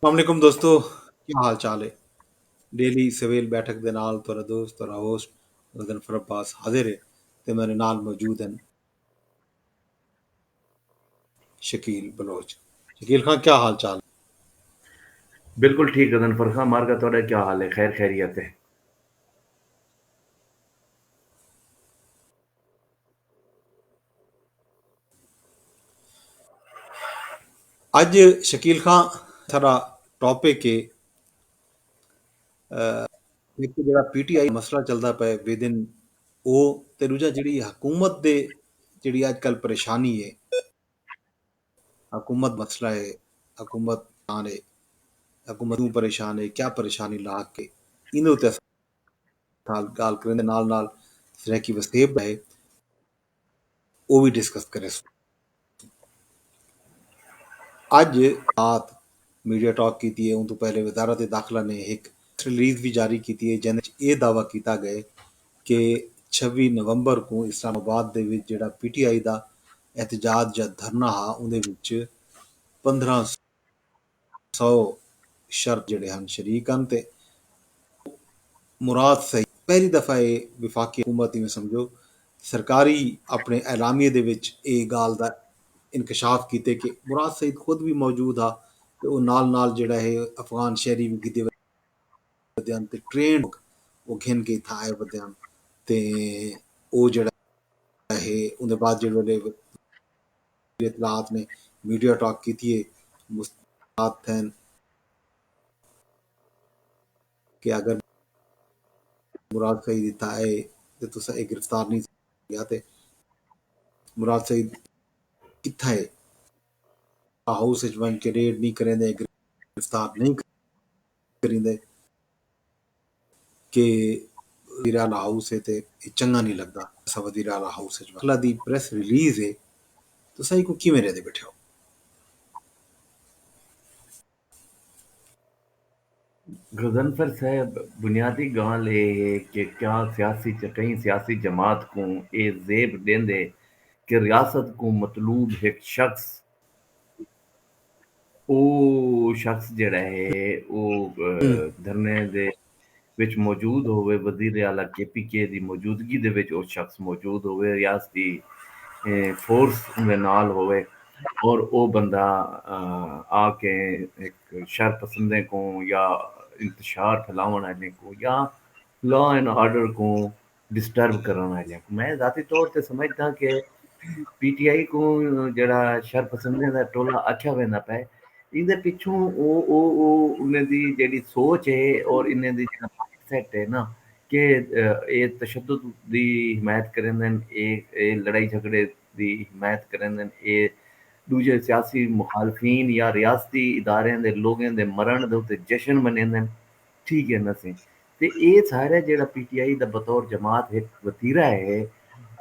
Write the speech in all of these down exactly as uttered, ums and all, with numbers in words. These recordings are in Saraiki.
السلام علیکم دوستو، کیا حال چال ہے؟ ڈیلی سویل بیٹھک دے نال تہاڈا دوست، تہاڈا ہوسٹ غضنفر عباس حاضر ہے تے میرے نال موجود ہیں شکیل بلوچ۔ شکیل خان، کیا حال چال؟ بالکل ٹھیک غضنفر خان، مارکا تہاڈا کیا حال ہے؟ خیر خیریت ہے؟ اج شکیل خان، سارا ٹاپک ہے ہک جڑا پی ٹی آئی مسئلہ چلدا پے ودن او، تے دوجا جڑی حکومت دے جڑی اج کل پریشانی ہے، حکومت مسئلہ ہے، حکومت پریشان ہے، حکومت کیوں پریشان ہے، کیا پریشانی لاحق ہے، ایندے اتے اساں گال کریں دے نال نال سرائیکی وسیب دا ہے، او وی ڈسکس کریسوں۔ اج رات میڈیا ٹاک کیتی ہے، اوں توں پہلے وزارت داخلہ نے ہک ریلیز وی جاری کیتی ہے جیندے وچ اے دعوی کیتا گئے کہ چھوی نومبر کوں اسلام آباد دے وچ جڑا پی ٹی آئی دا احتجاج یا دھرنا ہا اوندے وچ پندرہ سو شرپ جڑے ہن شریک ہن تے مراد سعید پہلی دفعہ اے وفاقی حکومت ایویں سمجھو سرکاری اپنے اعلامیے دے وچ اے گال دا انکشاف کیتے کہ مراد سعید خود بھی موجود ہا تے او نال نال جڑا ہے افغان شہری بھی گھدے ودے ہن تے ٹرینڈ او گھن کے اتھاں آئے ودے ہن تے او جڑا ہے اوندے بعد جڑے اطلاعات نے میڈیا ٹاک کیتی ہے مستعد تھین کہ اگر مراد سعید اتھا آئے تے تساں اے گرفتار نہیں تھیا تے مراد سعید کتھا ہے ہاؤس وچ ونج کے ریڈ نہیں کریندے گرفتار نہیں کریندے کہ وزیر اعلی ہاؤس ہے تے اے چنگا نہیں لگدا اسا وزیر اعلی ہاؤس وچ وکلا دی پریس ریلیز ہے تو سائی کو کیویں رہدے بیٹھے ہو؟ غضنفر صاحب، بنیادی گالھ اے ہے کہ کیا سیاسی کہیں سیاسی جماعت کوں اے زیب ڈیندے کہ ریاست کوں مطلوب ہک شخص او شخص جڑا ہے او دھرنے دے وچ موجود ہووے، وزیر اعلی کے پی کے دی موجودگی دے وچ او شخص موجود ہووے، ریاستی فورس دے نال ہووے اور او بندہ آ کے ہک شر پسندیں کوں یا انتشار پھیلاوݨ آلیں کوں یا لا اینڈ آرڈر کوں ڈسٹرب کرݨ آلیاں کوں۔ میں ذاتی طور تے سمجھداں کہ پی ٹی آئی کوں جیڑھا شر پسندیں دا ٹولہ آکھیا ویندا پئے، ایندے پچھوں او او او انہیں دی جیڑھی سوچ ہے اور انہیں دی جیڑھا مائنڈ سیٹ ہے نا کہ اے تشدد دی حمایت کریندن، اے اے لڑائی جھگڑے دی حمایت کریندن، اے ݙوجھے سیاسی مخالفین یا ریاستی اداریں دے لوگیں دے مرݨ دے اتے جشن منیندن، ٹھیک ہے نا سئیں؟ تے اے سارا جیڑھا پی ٹی آئی دا بطور جماعت ہک وتیرہ ہے،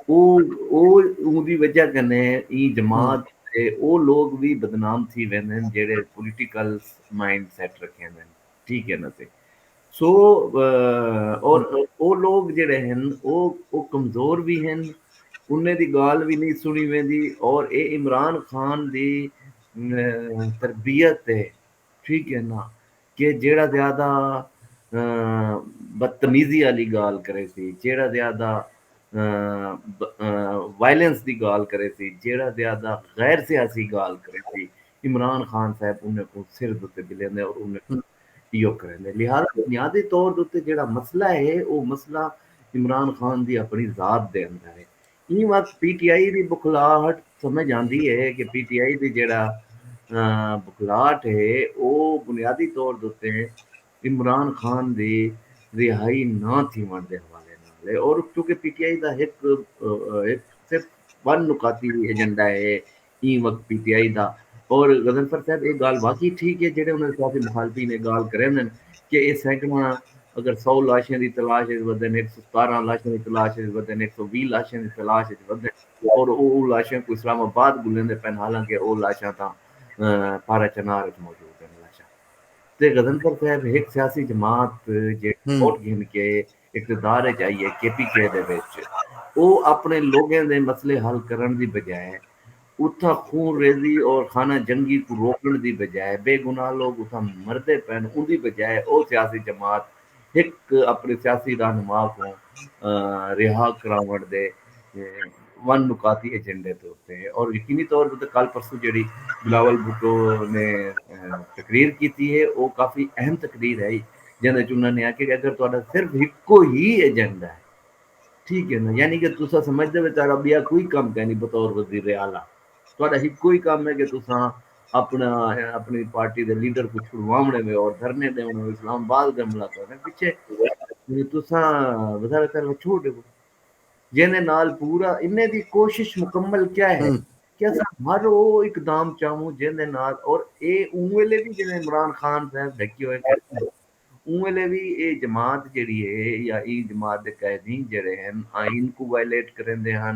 او او اوندی وجہ کنے ایں جماعت دے او لوگ وی بدنام تھی ویندن جیڑھے پولیٹیکل مائنڈ سیٹ رکھیندن، ٹھیک ہے نا سئیں؟ سو اور او لوگ جیڑھے ہن او او کمزور وی ہن، انہیں دی گالھ وی نہیں سنی ویندی اور اے عمران خان دی تربیت ہے، ٹھیک ہے نا، کہ جیڑھا زیادہ بدتمیزی آلی گالھ کریسی، جیڑھا زیادہ وائلنس دی گالھ کریسی، جیڑھا زیادہ غیر سیاسی گالھ کریسی، عمران خان صاحب انہیں کوں سر دے اتے بلیندے اور انہیں کوں ایہو کریندے۔ لہذا بنیادی طور دے اتے جیڑھا مسئلہ ہے او مسئلہ عمران خان دی اپݨی ذات دے اندر ہے۔ ایں وقت پی ٹی آئی دی بکھلاہٹ سمجھ آندی ہے کہ پی ٹی آئی دی جیڑھا بکھلاہٹ ہے او بنیادی طور دے اتے عمران خان دی رہائی نہ تھیوݨ دے حوالے نال ہے اور کیونکہ پی ٹی آئی دا ہک ہک صرف ون نکاتی ایجنڈا ہے ایں وقت پی ٹی آئی دا۔ اور غضنفر صاحب ایک گال واقعی ٹھیک ہے جڑے انہاں سیاسی مخالفین ایک گال کریں دن کہ اے سینکڑاں اگر سو لاشیں دی تلاش اچ ودن، ایک سو ستارہ لاشیں دی تلاش اچ ودن، ایک سو ویہہ لاشیں دی تلاش اچ ودن اور او لاشیں کو اسلام آباد گلیں دے پن، حالانکہ او لاشاں تاں پارا چنار اچ موجود ہیں لاشاں۔ تے غضنفر صاحب ہک سیاسی جماعت جیڑھی ووٹ گھن کے اقتدار اچ آئی ہے کے پی کے دے وچ، او اپنے لوگیں دے مسئلے حل کرن دی بجائے اتھاں خون ریزی اور خانہ جنگی کوں روکݨ دی بجائے بے گناہ لوک اتھاں مردے پئن، اوندی بجائے او سیاسی جماعت ہک اپݨے سیاسی رہنما کوں رہا کراوݨ دے ون نکاتی ایجنڈے تے اتے ہیں۔ اور یقینی طور تے کل پرسوں جیڑھی بلاول بھٹو نے تقریر کیتی ہے، وہ کافی اہم تقریر ہے، جن وچ انہاں نے آکھیا کہ اگر تہاڈا صرف ہکو ہی ایجنڈا ہے، ٹھیک ہے نا، یعنی کہ تساں سمجھدے ہو تہاڈا ٻیا کوئی کم کائنی بطور وزیر اعلیٰ، تہاڈا ہکو ہی کم ہے کہ تساں اپنا اپنی پارٹی دے لیڈر کوں چھڑواوݨے وے اور دھرنے ݙیوݨے وے، اسلام آباد دے حملہ کرݨے پچھے تساں وزارت اعلیٰ چھوڑ ݙیو۔ جیندے نال پورا انہیں دی کوشش مکمل کیا ہے کہ اساں ہر او اقدام چاہوں جیندے نال، اور اے اوں ویلے بھی جیندے عمران خان صاحب ڈھکی ہوئے کھڑے ہیں، اوں ویلے بھی اے جماعت جیڑھی ہے یا ایں جماعت دے قائدین جیڑھے ہیں آئین کو وائلیٹ کریندے ہیں،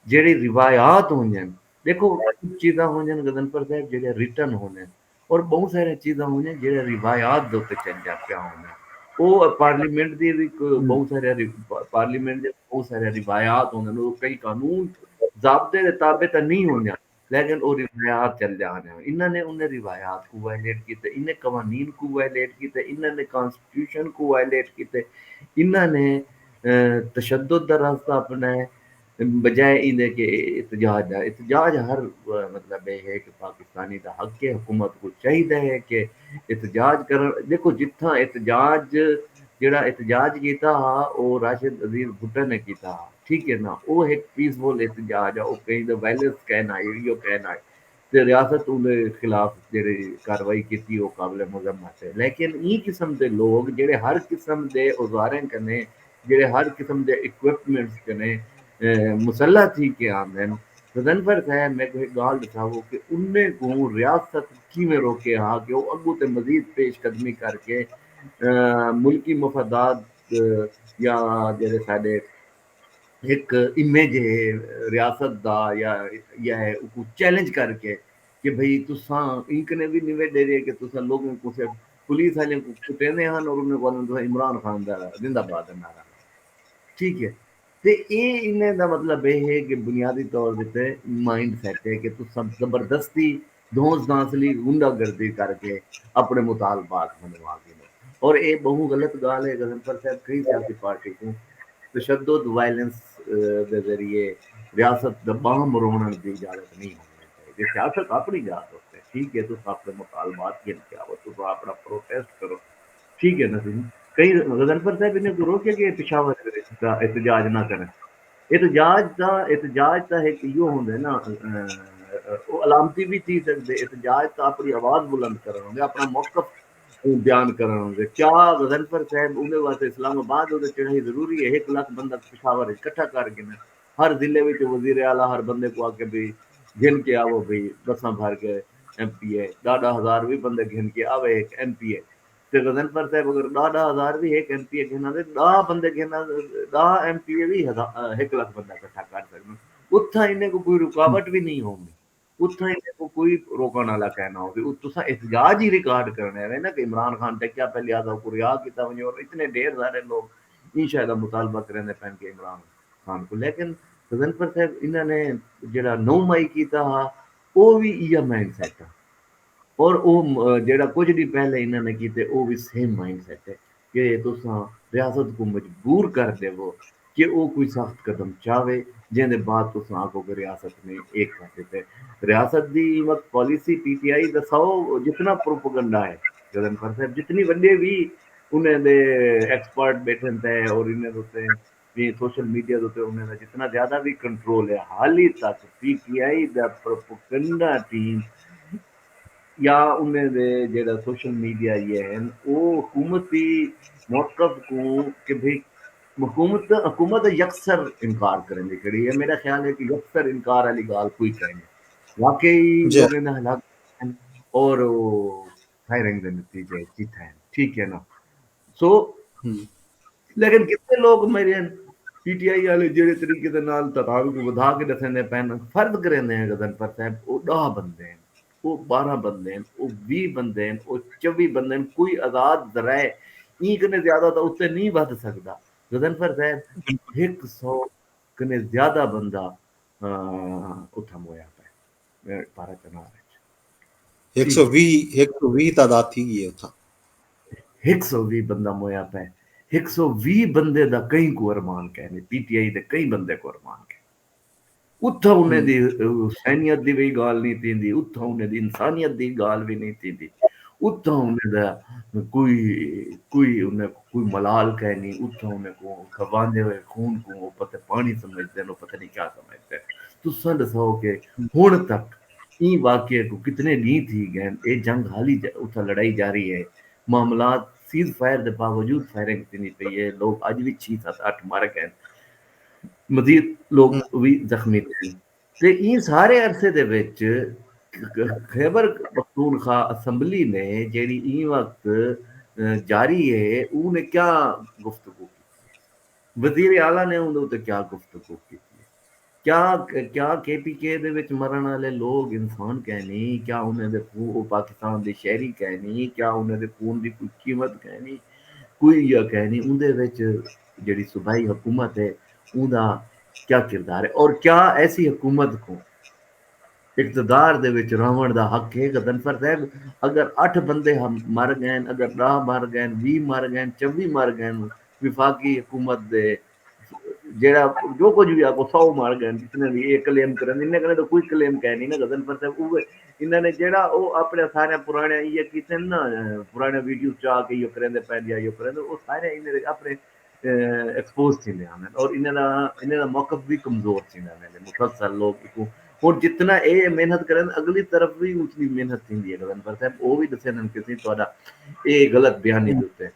جیڑھے روایات ہوندن، دیکھو کچھ چیزاں ہوندن غضنفر صاحب جیڑھے ریٹن ہوندن، اور بہوں ساریاں چیزاں ہوندیاں جیڑھیاں روایات دے اتے چلدیاں پیاں ہوندیاں۔ او پارلیمنٹ دی وی بہوں ساریاں پارلیمنٹ دے بہوں ساریاں روایات ہوندیاں، او کئی قانون ضابطے دے تابع تاں نہیں ہوندیاں، لیکن او روایات چلدیاں ہوندیاں۔ انہاں نے انہیں روایات کو وائلیٹ کیتے، انہیں قوانین کو وائلیٹ کیتے، انہاں نے کانسٹیٹیوشن کو وائلیٹ کیتے، انہاں نے تشدد دا راستہ اپنائے، بجائے ایندے کہ احتجاج دا۔ احتجاج ہر مطلب اے ہے کہ پاکستانی دا حق ہے، حکومت کوں چاہیدا ہے کہ احتجاج کرن۔ دیکھو جتھاں احتجاج جیڑھا احتجاج کیتا ہا او راشد عزیز بھٹہ نے کیتا ہا، ٹھیک ہے نا، او ہک پیسفل احتجاج ہے، او کہیں دا وائلنس کائنا، ایریو کائنا۔ تے ریاست اوندے خلاف جیڑھی کاروائی کیتی او قابل مذمت ہے، لیکن ایں قسم دے لوگ جیڑھے ہر قسم دے اوزاریں کنے جیڑھے ہر قسم دے اکوپمنٹس کنے مسلح تھی کے آندن، غضنفر صاحب میکوں ہک گالھ ڈساوو کہ انہیں کوں ریاست کیویں روکے ہا کہ او اگوں تے مزید پیش قدمی کر کے ملکی مفادات یا جیڑھے ساڈے ہک امیج ہے ریاست دا یا یا ہے اوکوں چیلنج کر کے کہ بھئی تساں اینکنے وی نویڈے رہے کہ تساں لوگوں کو صرف پولیس والے کو کٹیندے ہن اور انہیں کو تساں عمران خان دا زندہ باد دا نعرہ ٹھیک ہے۔ تے اے انہیں دا مطلب اے ہے کہ بنیادی طور تے مائنڈ سیٹ ہے کہ تساں زبردستی دھونس دھانسلی غنڈہ گردی کر کے اپنے مطالبات منوا گھنو، اور اے بہوں غلط گالھ ہے۔ غضنفر صاحب کئی سیاسی پارٹی کوں تشدد وائلنس دے ذریعے ریاست دا بانہہ مروڑن دی اجازت نہیں ہونی چاہیے۔ سیاست اپنی جا تے ٹھیک ہے، تساں اپنے مطالبات گھن کے آؤ، تساں اپنا پروٹیسٹ کرو، ٹھیک ہے نا جی۔ کئی غضنفر صاحب انہیں کو روکے کہ پشاور دا احتجاج نہ کریں۔ احتجاج دا احتجاج دا ایک ایو ہوندے نا، او علامتی بھی تھی سکدے۔ احتجاج دا اپنی آواز بلند کرن ہوندے، اپنا موقف بیان کرن ہوندے۔ کیا غضنفر صاحب اوندے واسطے اسلام آباد اوندے چڑھائی ضروری ہے؟ ایک لاکھ بندہ پشاور اچ کٹھا کر گھن، ہر ضلع وچ وزیر اعلیٰ ہر بندے کو آکے بھی گھن کے آوو بھئی، بساں بھر کے ایم پی اے، ݙاہ ݙاہ ہزار وی بندے گھن کے آوے ہک ایم پی اے۔ تے غضنفر صاحب اگر ݙاہ ݙاہ ہزار وی ہک ایم پی اے گھن آندے، ݙاہ بندے گھن آندے، ݙاہ ایم پی اے وی ہزار ہک لکھ بندہ اکٹھا کر سڳدن۔ اتھاں انہیں کوں کوئی رکاوٹ وی نہیں ہوندی، اتھاں انہیں کوں کوئی روکݨ والا کائنا ہوندی۔ تساں احتجاج ہی ریکارڈ کرݨے ہوے نا کہ عمران خان ڈکیا پئے لہذا اوکوں رہا کیتا ونڄے، اور اتنے ڈھیر سارے لوگ ایں شے دا مطالبہ کریندے پئن کہ عمران خان کوں۔ لیکن غضنفر صاحب انہاں نے جیڑھا نو مئی کیتا ہا او وی ایہا مائنڈ سیٹ ہا، اور او جیڑھا کجھ ݙینہہ پہلے انہاں نے کیتے او وی سیم مائنڈ سیٹ ہے کہ تساں ریاست کوں مجبور کر ݙیوو کہ او کوئی سخت قدم چاوے، جیندے بعد تساں آکھو کہ ریاست نے اے کر ݙتے۔ ریاست دی ایں وقت پالیسی پی ٹی آئی دا سو جتنا پروپیگنڈا ہے غضنفر صاحب، جتنی وݙے وی انہیں دے ایکسپرٹ ٻیٹھن تے اور انہیں دے اتے جیں سوشل میڈیا دے اتے انہیں دا جتنا زیادہ وی کنٹرول ہے، حالی تک پی ٹی آئی دا پروپیگنڈا ٹیم یا انہیں دے جیڑھا سوشل میڈیا یہ ہیں او حکومتی موقف کوں کہ بھئی حکومت حکومت دا یکسر انکار کریندی کھڑی ہے۔ میرا خیال ہے کہ یکسر انکار والی گالھ کوئی کائنی۔ واقعی جی۔ لوگوں نے ہلاک اور فائرنگ دے نتیجے کیتے ہیں، ٹھیک ہے نا۔ سو لیکن کتنے لوگ میرے ہیں پی ٹی آئی والے جڑے طریقے دے نال تعداد کو ودھا کے ڈسیندے پین، فرض کریندے ہیں غضنفر صاحب او ݙاہ بندے ہیں، او بارہ بندے ہیں، او ویہہ بندے ہیں، او چوی بندے ہیں، کوئی آزاد ذرائع ایں کنے زیادہ تاں اتنے نہیں ودھ سکدا۔ غضنفر صاحب ہک سو کنے زیادہ بندہ اتھاں مویا پئے۔ پارا چنار۔ ہک سو ویہہ ہک سو ویہہ تعداد تھی گئی ہے اتھاں۔ ہک سو ویہہ بندہ مویا پئے۔ ہک سو ویہہ بندے دا کہیں کو ارمان کہہ نہیں، پی ٹی آئی دے کئی بندے کو ارمان کہہ۔ اتھاں انہیں دی حسینیت دی وی گال نہیں تھی دی، اتھاں انہیں دی انسانیت دی گال بھی نہیں تھی دی۔ اتھاں انہیں دا کوئی کوئی انہیں کوئی ملال کہہ نہیں، اتھاں انہیں کو کھواندے ہوئے خون کو وہ پتہ پانی سمجھتے ہیں، وہ پتہ نہیں کیا سمجھتے ہیں۔ تساں دساؤ کہ ہن تک ایں واقعے کو کتنے ڈینہہ تھی گئے، اے جنگ حالی اتھاں لڑائی جاری ہے، معاملات سیز فائر دے باوجود فائرنگ تھیندی پئی ہے، لوگ اج وی چھی ست اٹھ مر گئے، مزید لوگ وی زخمی تھئے۔ تے ایں سارے عرصے دے وچ خیبر پختونخوا اسمبلی نے جیڑھی ایں وقت جاری ہے، اوں نے کیا گفتگو کیتی؟ وزیر اعلیٰ نے اوندے اتے کیا گفتگو کیتی؟ کیا کیا کے پی کے دے وچ مرن والے لوگ انسان کہنی؟ کیا انہیں دے خون او پاکستان دے شہری کہنی؟ کیا انہیں دے خون دی کوئی قیمت کہنی؟ کوئی یا کہنی اوندے وچ جڑی صوبائی حکومت ہے اوندا کیا کردار ہے اور کیا ایسی حکومت کو اقتدار دے وچ رہوݨ دا حق ہے؟ غضنفر صاحب، اگر اٹھ بندے ہم مر گئن، اگر ݙاہ مر گئن، ویہہ مر گئن، چوی مر گئن، وفاقی حکومت دے جیڑھا جو کجھ وی آکھو سو مر گئن، جتنے وی اے کلیم کرن، انہیں کنے تاں کوئی کلیم کائے نی نا غضنفر صاحب۔ اوہ انہاں نے جیڑھا او اپݨے سارے پراݨے ایہ کیتے نا، پراݨے ویڈیو چا کے ایہ کریندے پئے یا ایہ کریندے، او سارے انہیں دے اپݨے ایکسپوز تھیندے آندن اور انہاں دا انہاں دا موقف وی کمزور تھیندا ویندے۔ مسلسل لوگ اکوں ہن جتنا اے محنت کرن اگلی طرف وی اتنی محنت تھیندی ہے۔ غضنفر صاحب او وی ݙسیندن کہ سئیں تہاݙا اے غلط بیانی دے اتے۔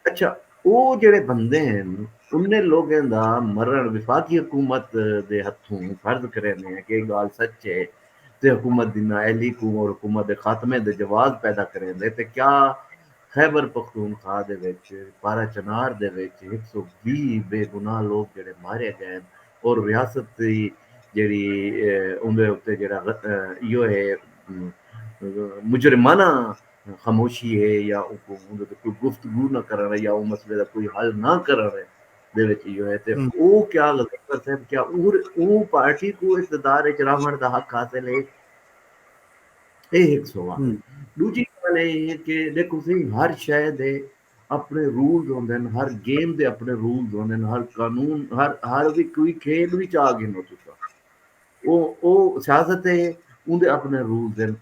اچھا، او جیڑھے بندے ہن انہیں لوگیں دا مرݨ وفاقی حکومت دے ہتھوں فرض کریندے ہیں کہ اے ڳالھ سچ ہے تے حکومت دی نااہلی کوں اور حکومت دے خاتمے دے جواز پیدا کریندے تے کیا خیبر پختونخوا دے وچ پارا چنار دے وچ ہک سو ویہہ بے گناہ لوگ جیڑھے مارے گئے ہن اور ریاست دی جیڑھی اوندے اتے جیڑھا ایہو ہے مجرمانہ خاموشی ہے یا اوکوں اوندے تے کوئی گفتگو نہ کرݨ ہے یا او مسئلے دا کوئی حل نہ کرݨ ہے دے وچ ایہو ہے تے او کیا غضنفر صاحب کیا اوں پارٹی کوں اقتدار وچ رہوݨ دا حق حاصل ہے؟ اے ہک سوال ہے۔ ݙوجھی ڳالھ اے ہے کہ ݙیکھو سئیں ہر شئے دے اپݨے رولز ہوندن، ہر گیم دے اپݨے رولز ہوندن، ہر قانون ہر ہر وی کوئی کھیݙ وچ آ گھنو تساں۔ او او سیاست ہے، اوندے اپݨے رولز ہن،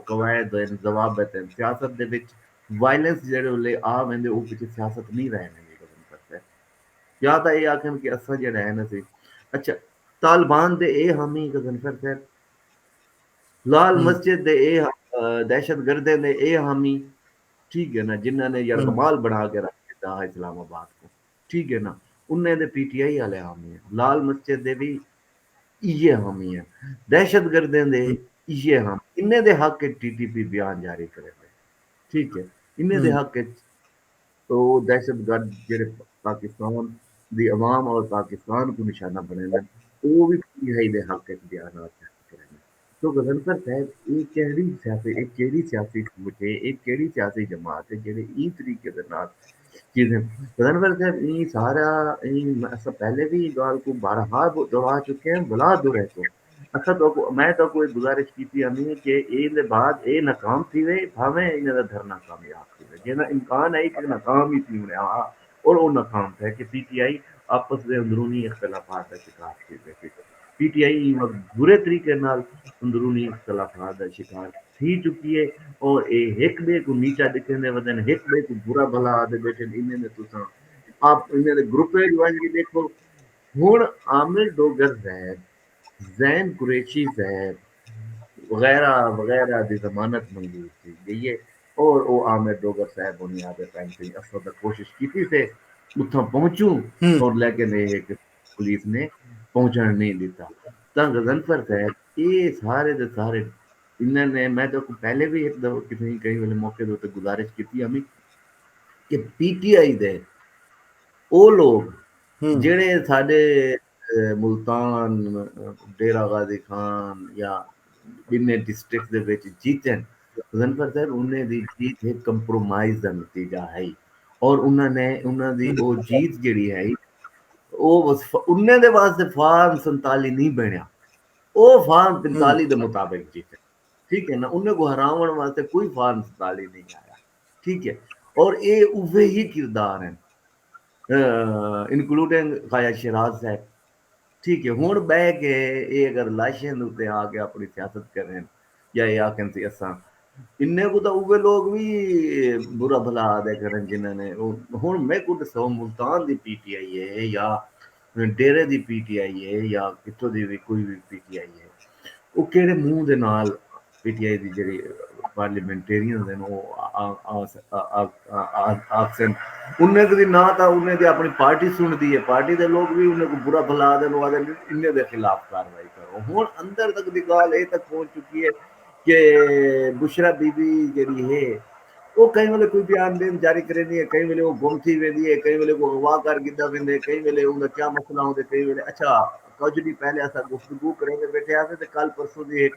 قواعد ہن، ضوابط ہن۔ سیاست دے وچ وائلنس جیڑھے ویلے آ ویندے او پچھے سیاست نی رہ ویندی غضنفر صاحب۔ یا تاں اے آکھن کہ اساں جیڑھا ہے نا سئیں اچھا طالبان دے اے حامی غضنفر صاحب لال مسجد دے اے دہشت گردیں دے اے حامی ٹھیک ہے نا جنہاں نے یرغمال بنا کے رکھ دیتا ہا اسلام آباد کو ٹھیک ہے نا انہیں دے پی ٹی آئی والے حامی ہیں لال مسجد دے بھی ایے حامی ہیں دہشت گردیں دے ایے حامی انہیں دے حق ٹی ٹی پی بیان جاری کرے دے ٹھیک ہے انہیں دے حق او دہشت گرد جیڑھے پاکستان دی عوام اور پاکستان کوں نشانہ بݨیندن او وی پی ٹی آئی دے حق اچ بیانات جاری کریندن۔ سو غضنفر صاحب اے کیڑھی سیاسی اے کیڑھی سیاسی سوچ اے اے کیڑھی سیاسی جماعت اے جیڑھے ایں طریقے دے نال چیزیں غضنفر صاحب ایں سارا ایں اساں پہلے وی ایں ڳالھ کوں بارہا دہرا چکے ہیں بلا دہرے کوں اساں تہاکوں میں تہاکوں اے گزارش کیتی ہمی کہ ایں دے بعد اے ناکام تھیوے بھاویں انہاں دا دھرنا کامیاب تھیوے جیندا امکان ہئی کہ ناکام ہی تھیوݨے ہا اور او ناکام تھئے کہ پی ٹی آئی آپس دے اندرونی اختلافات دا شکار تھی ویسی پی ٹی آئی ایں وقت برے طریقے نال اندرونی اختلافات دا شکار تھی چکی ہے اور اے ہک ٻئے کوں نیچا ݙکھیندے ودن ہک ٻئے کوں برا بھلا آہدے ٻیٹھن انہیں دے تساں آپ انہیں دے گروپیں وچ ونڄ کے ݙیکھو ہݨ عامر ڈوگر صاحب زین قریشی صاحب وغیرہ وغیرہ دی ضمانت منظور تھی گئی ہے اور او عامر ڈوگر صاحب ہونی آدھے پین تھی اساں دا کوشش کیتی سے اتھاں پہنچوں اور لیکن اے ہے کہ پولیس نے پہنچن نہیں دیتا تاں غضنفر صاحب اے سارے دے سارے انہاں نے میں تو پہلے بھی ایک دفعہ کسی کئی والے موقع دے گزارش کیتی ہمیں کہ پی ٹی آئی دے او لوگ جڑے ساڈے ملتان ڈیرہ غازی خان یا بننے ڈسٹرکٹ دے وچ جیتن غضنفر صاحب انہیں دی جیت ایک کمپرومائز دا نتیجہ ہے اور انہاں نے انہاں دی او جیت جڑی ہے او انہیں دے واسطے فارم سنتالی نہیں بنیا او فارم پنتالی دے مطابق جیتے۔ ٹھیک ہے نا، انہیں کو ہراون واسطے کوئی فارم پنتالی نہیں آیا۔ ٹھیک ہے، اور اے اوہے ہی کردار ہیں، انکلوڈنگ خواجہ شیراز صاحب۔ ٹھیک ہے، ہن بہ کے اے اگر لاشیں دے اتے آ کے اپنی سیاست کرن یا اے آکھن سی اساں انہیں کو تاں اوہے لوگ وی برا بھلا آدھے کرن جنہاں نے، ہن میں کو ڈسو، ملتان دی پی ٹی آئی ہے یا ڈیرے دی پی ٹی آئی ہے یا کتھوں دی وی کوئی وی پی ٹی آئی ہے، او کیڑھے منہ دے نال پی ٹی آئی دی جیڑھی پارلیمنٹیرینز ہن او آکھسن؟ انہیں دی نہ تاں انہیں دی اپنی پارٹی سنڑدی ہے، پارٹی دے لوگ وی انہیں کوں برا بھلا آدھن، او آدھن انہیں دے خلاف کاروائی کرو۔ ہن اندر تک دی گالھ اے تک پہنچ چکی ہے کہ بشریٰ بی بی جیڑھی ہے او کئی ویلے کوئی بیان دین جاری کریندی ہے، کئی ویلے او گم تھی ویندی ہے، کئی ویلے کوں اغوا کر گھدا ویندے، کئی ویلے اوندا کیا مسئلہ ہوندے، کئی ویلے اچھا کجھ ڈینہہ پہلے اساں گفتگو کریندے بیٹھے ہاسے تے کل پرسوں دی ہک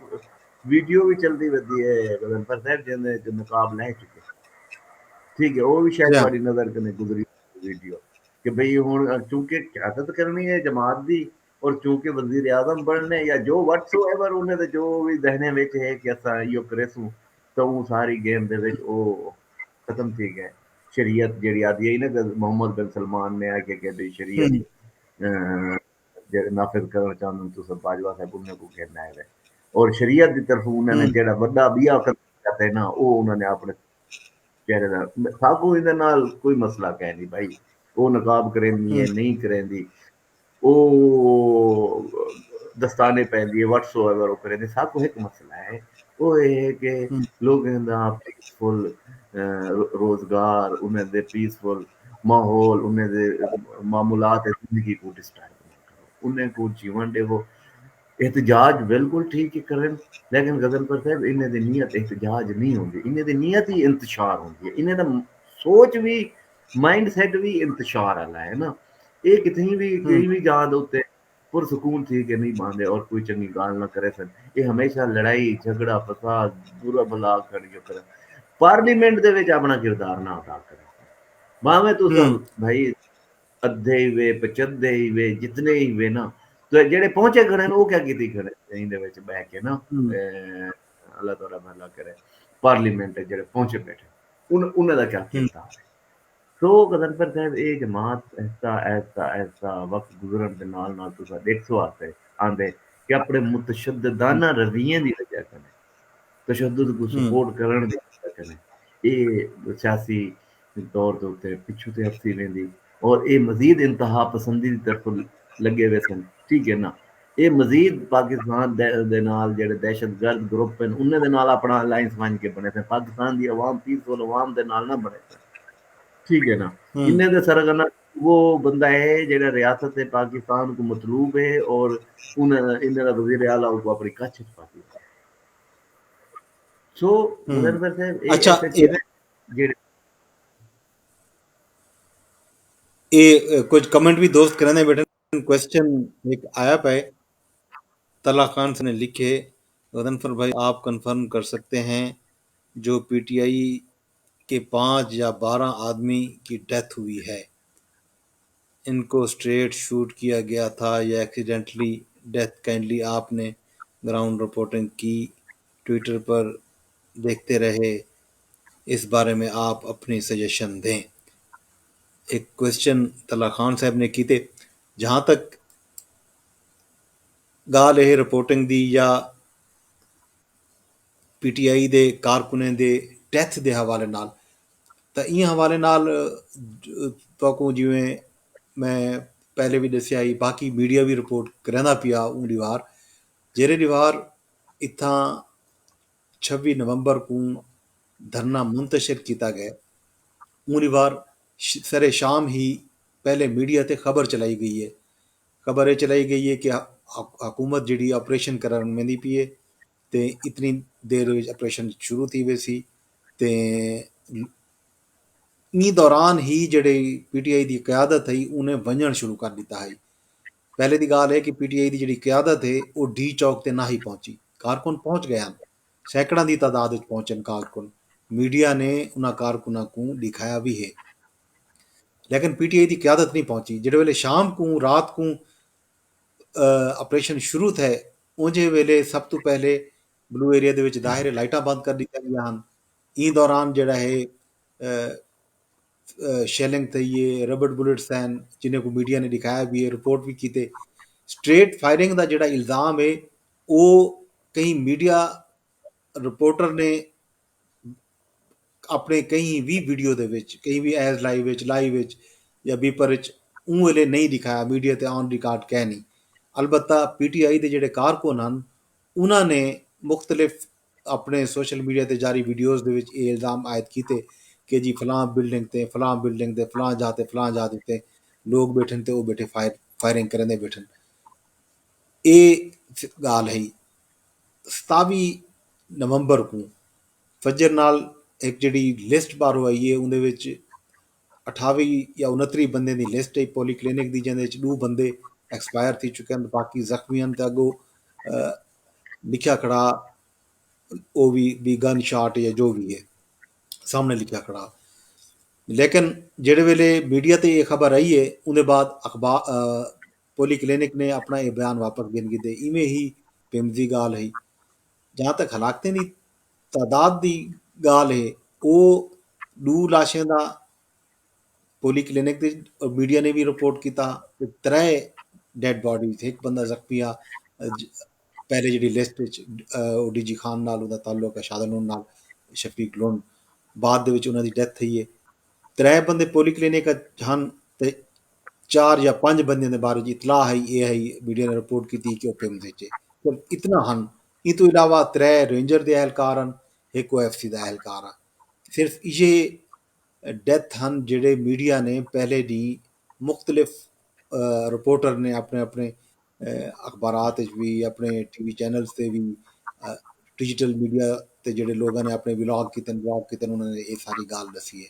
ویڈیو وی چلدی ودی ہے غضنفر صاحب جیندے وچ نقاب لہہ چکے۔ ٹھیک ہے، او وی شاید تہاڈی نظر کنے گزری ویڈیو کہ بھئی ہن چونکہ قیادت کرنی ہے جماعت دی اور چونکہ وزیر اعظم بننے یا جو وٹ سو ایور انہیں دے جو وی ذہنے وچ ہے کہ اساں ایہو کریسوں تاں اوں ساری گیم دے وچ او ختم تھی گئے۔ شریعت جیڑھی آدھی ہے نا کہ محمد بن سلمان نے آکھیا کہ بھئی شریعت نافذ کرݨ چاہندن تساں باجوہ صاحب انہاں کوں گھن آئے وے اور شریعت دی طرفوں انہاں نے جیڑھا وݙا ٻیا قدم چاتے نا او انہاں نے اپݨے چہرے دا ساکوں ایندے نال کوئی مسئلہ کائے نی بھائی۔ او نقاب کریندی ہے نہیں کریندی او دستانے پہندی ہے وٹ سو ایور او کریندی ساکوں ہک مسئلہ ہے او اے ہے کہ لوگیں دا پیسفل روزگار انہیں دے پیسفل ماحول انہیں دے معمولات زندگی کوں ڈسٹرب انہیں کوں جیون ڈیوو۔ احتجاج بالکل ٹھیک ہی کرن لیکن غزل پر صاحب انہیں دی نیت احتجاج نہیں ہوندی انہیں دی نیت ہی انتشار ہوندی ہے انہیں دا سوچ بھی مائنڈ سیٹ بھی انتشار والا ہے نا۔ یہ کتنی بھی کہیں بھی جہاں دے پر سکون تھی کے نہیں باندے اور کوئی چنگی گال نہ کرے سن۔ یہ ہمیشہ لڑائی جھگڑا فساد برا بھلا کر جو کرن۔ پارلیمنٹ دے وچ اپنا کردار نہ ادا کرے سن۔ باویں تو سن بھائی ادھے ہی وے پچدھے ہی وے جتنے ہی وے نا تو جڑے پہنچے کھڑے ہیں وہ کیا کیتی کھڑے ہیں دے وچ بہ کے نا اللہ تعالی بھلا کرے۔ پارلیمنٹ جڑے پہنچے بیٹھے انہاں دا کیا کیتا ہے؟ سو غضنفر صاحب اے جماعت آہستہ آہستہ آہستہ وقت گزرن دے نال نال تساں ڈیکھسو آتے آندے کہ اپنے متشددانہ رویے دی وجہ کنے تشدد کو سپورٹ کرن دی وجہ کنے اے سیاسی طور دے اتے پچھوں تے ہٹسی ویندی اور اے مزید انتہا پسندی دی طرف لگے ویسن۔ ٹھیک ہے نا؟ اے مزید پاکستان دے نال جیڑھے دہشت گرد گروپ ہن انہیں دے نال اپنا الائنس ونج کے بنیسن۔ پاکستان دی عوام پیسفل عوام دے نال نہ بنیسن۔ ٹھیک ہے نا؟ انہیں دے سرغنہ وہ بندہ ہے جیڑھا ریاست پاکستان کو مطلوب ہے اور انہیں دا وزیر اعلیٰ کو اپنی کچھ اچ پاتی ہے۔ سو غزنفر صاحب اے اچھا ایسے چیزیں جیڑھے اے کچھ کمنٹ بھی دوست کریندے بیٹھے۔ کوسچن ہک آیا پئے۔ طلحہ خان صاحب نے لکھے، غضنفر بھائی آپ کنفرم کر سکتے ہیں جو پی ٹی آئی کے پانچ یا بارہ آدمی کی ڈیتھ ہوئی ہے، ان کو اسٹریٹ شوٹ کیا گیا تھا یا ایکسیڈنٹلی ڈیتھ؟ کائنڈلی آپ نے گراؤنڈ رپورٹنگ کی، ٹویٹر پر دیکھتے رہے، اس بارے میں آپ اپنی سجیشن دیں۔ ایک کوسچن طلحہ خان صاحب نے کیتے۔ جہاں تک گالھ اے رپورٹنگ دی یا پی ٹی آئی دے کارکنیں دے ڈیتھ دے حوالے نال تاں ایں حوالے نال تہاکوں جیویں میں پہلے وی ڈسیا ہی باقی میڈیا وی رپورٹ کریندا پیا اوں ڈیوار جیرے ڈیوار اتھاں چھوی نومبر کوں دھرنا منتشر کیتا گئے۔ اوں ڈیوار سر شام ہی پہلے میڈیا تے خبر چلائی گئی ہے۔ خبر اے چلائی گئی ہے کہ حکومت جیڑھی آپریشن کرن ویندی پی ہے تے اتنی دیر وچ آپریشن شروع تھی ویسی تے ایں دوران ہی جیڑھی پی ٹی آئی دی قیادت ہئی انہیں ونجن شروع کر ڈیتا ہئی۔ پہلے دی گال ہے کہ پی ٹی آئی دی جیڑھی قیادت ہے او ڈی چوک تے نہ ہی پہنچی۔ کارکن پہنچ گئے ہن۔ سینکڑاں دی تعداد وچ پہنچن کارکن۔ میڈیا نے انہاں کارکناں کوں ڈکھایا وی ہے۔ لیکن پی ٹی آئی دی قیادت نہیں پہنچی۔ جیڑھے ویلے شام کوں رات کوں آپریشن شروع تھئے اونجھے ویلے سب توں پہلے بلو ایریا دے وچ ظاہر ہے لائٹاں بند کر ݙتیاں ڳیاں ہن۔ ایں دوران جیڑھا ہے شیلنگ تھئی ہے، ربڑ بلٹس ہن، جنہیں کوں میڈیا نے ݙکھایا وی ہے، رپورٹ وی کیتے۔ اسٹریٹ فائرنگ دا جیڑھا الزام ہے او کہیں میڈیا رپورٹر نے اپݨے کہیں وی ویڈیو دے وچ، کہیں وی ایز لائیو وچ، لائیو وچ یا بیپر وچ اوں ویلے نئیں ݙکھایا، میڈیا تے آن ریکارڈ کائنی۔ البتہ پی ٹی آئی دے جیڑھے کارکن ہن انہاں نے مختلف اپݨے سوشل میڈیا تے جاری ویڈیوز دے وچ اے الزام عائد کیتے کہ جی فلاں بلڈنگ تے، فلاں بلڈنگ تے، فلاں جاہ تے، فلاں جاہ تے لوگ ٻیٹھن تے او ٻیٹھے فائر فائرنگ کریندے ٻیٹھن۔ اے ڳالھ ہئی۔ ستاوی نومبر کوں فجر نال ہک جیڑھی لسٹ ٻاہروں آئی ہے اوندے وچ اٹھاوی یا انتری بندے دی لسٹ ہے پولی کلینک دی جیندے وچ ݙو بندے ایکسپائر تھی چکے ہن، باقی زخمی ہن تے اڳوں لکھیا کھڑا او وی بی گن شاٹ یا جو وی ہے سامݨے لکھیا کھڑا۔ لیکن جیڑھے ویلے میڈیا تے اے خبر آئی ہے اوندے بعد اخبار پولی کلینک نے اپݨا اے بیان واپس گھن گھدے۔ ایویں ہی پیمزی ڳالھ ہئی۔ جہاں تک ہلاکتیں دی تعداد دی ڳالھ ہے او ݙو لاشیں دا پولی کلینک دے میڈیا نے وی رپورٹ کیتا کہ ترے ڈیڈ باڈیز، ہک بندہ زخمی آ پہلے جیڑھی list which O D G Khan نال اوندا تعلق ہے شادن نال شفیق لون، بعد دے وچ انہاں دی ڈیتھ تھئی ہے۔ ترے بندے پولی کلینک اچ ہن تے چار یا پنج بندیاں دے بارے اچ اطلاع ہئی اے ہئی میڈیا نے رپورٹ کیتی کہ او پیمز اچ ہے۔ صرف اتنا ہن۔ ایں توں علاوہ ترے رینجر دے اہلکار ہن، ہک او ایف سی دا اہلکار ہا۔ صرف ایہے ڈیتھ ہن جیڑھے میڈیا نے پہلے ݙینہہ مختلف رپورٹر نے اپݨے اپݨے اخبارات اچ وی اپݨے ٹی وی چینلز تے وی ڈیجیٹل میڈیا تے جیڑھے لوگاں نے اپݨے ولاگ کیتن ولاگ کیتن انہاں نے اے ساری ڳالھ ݙسی ہے۔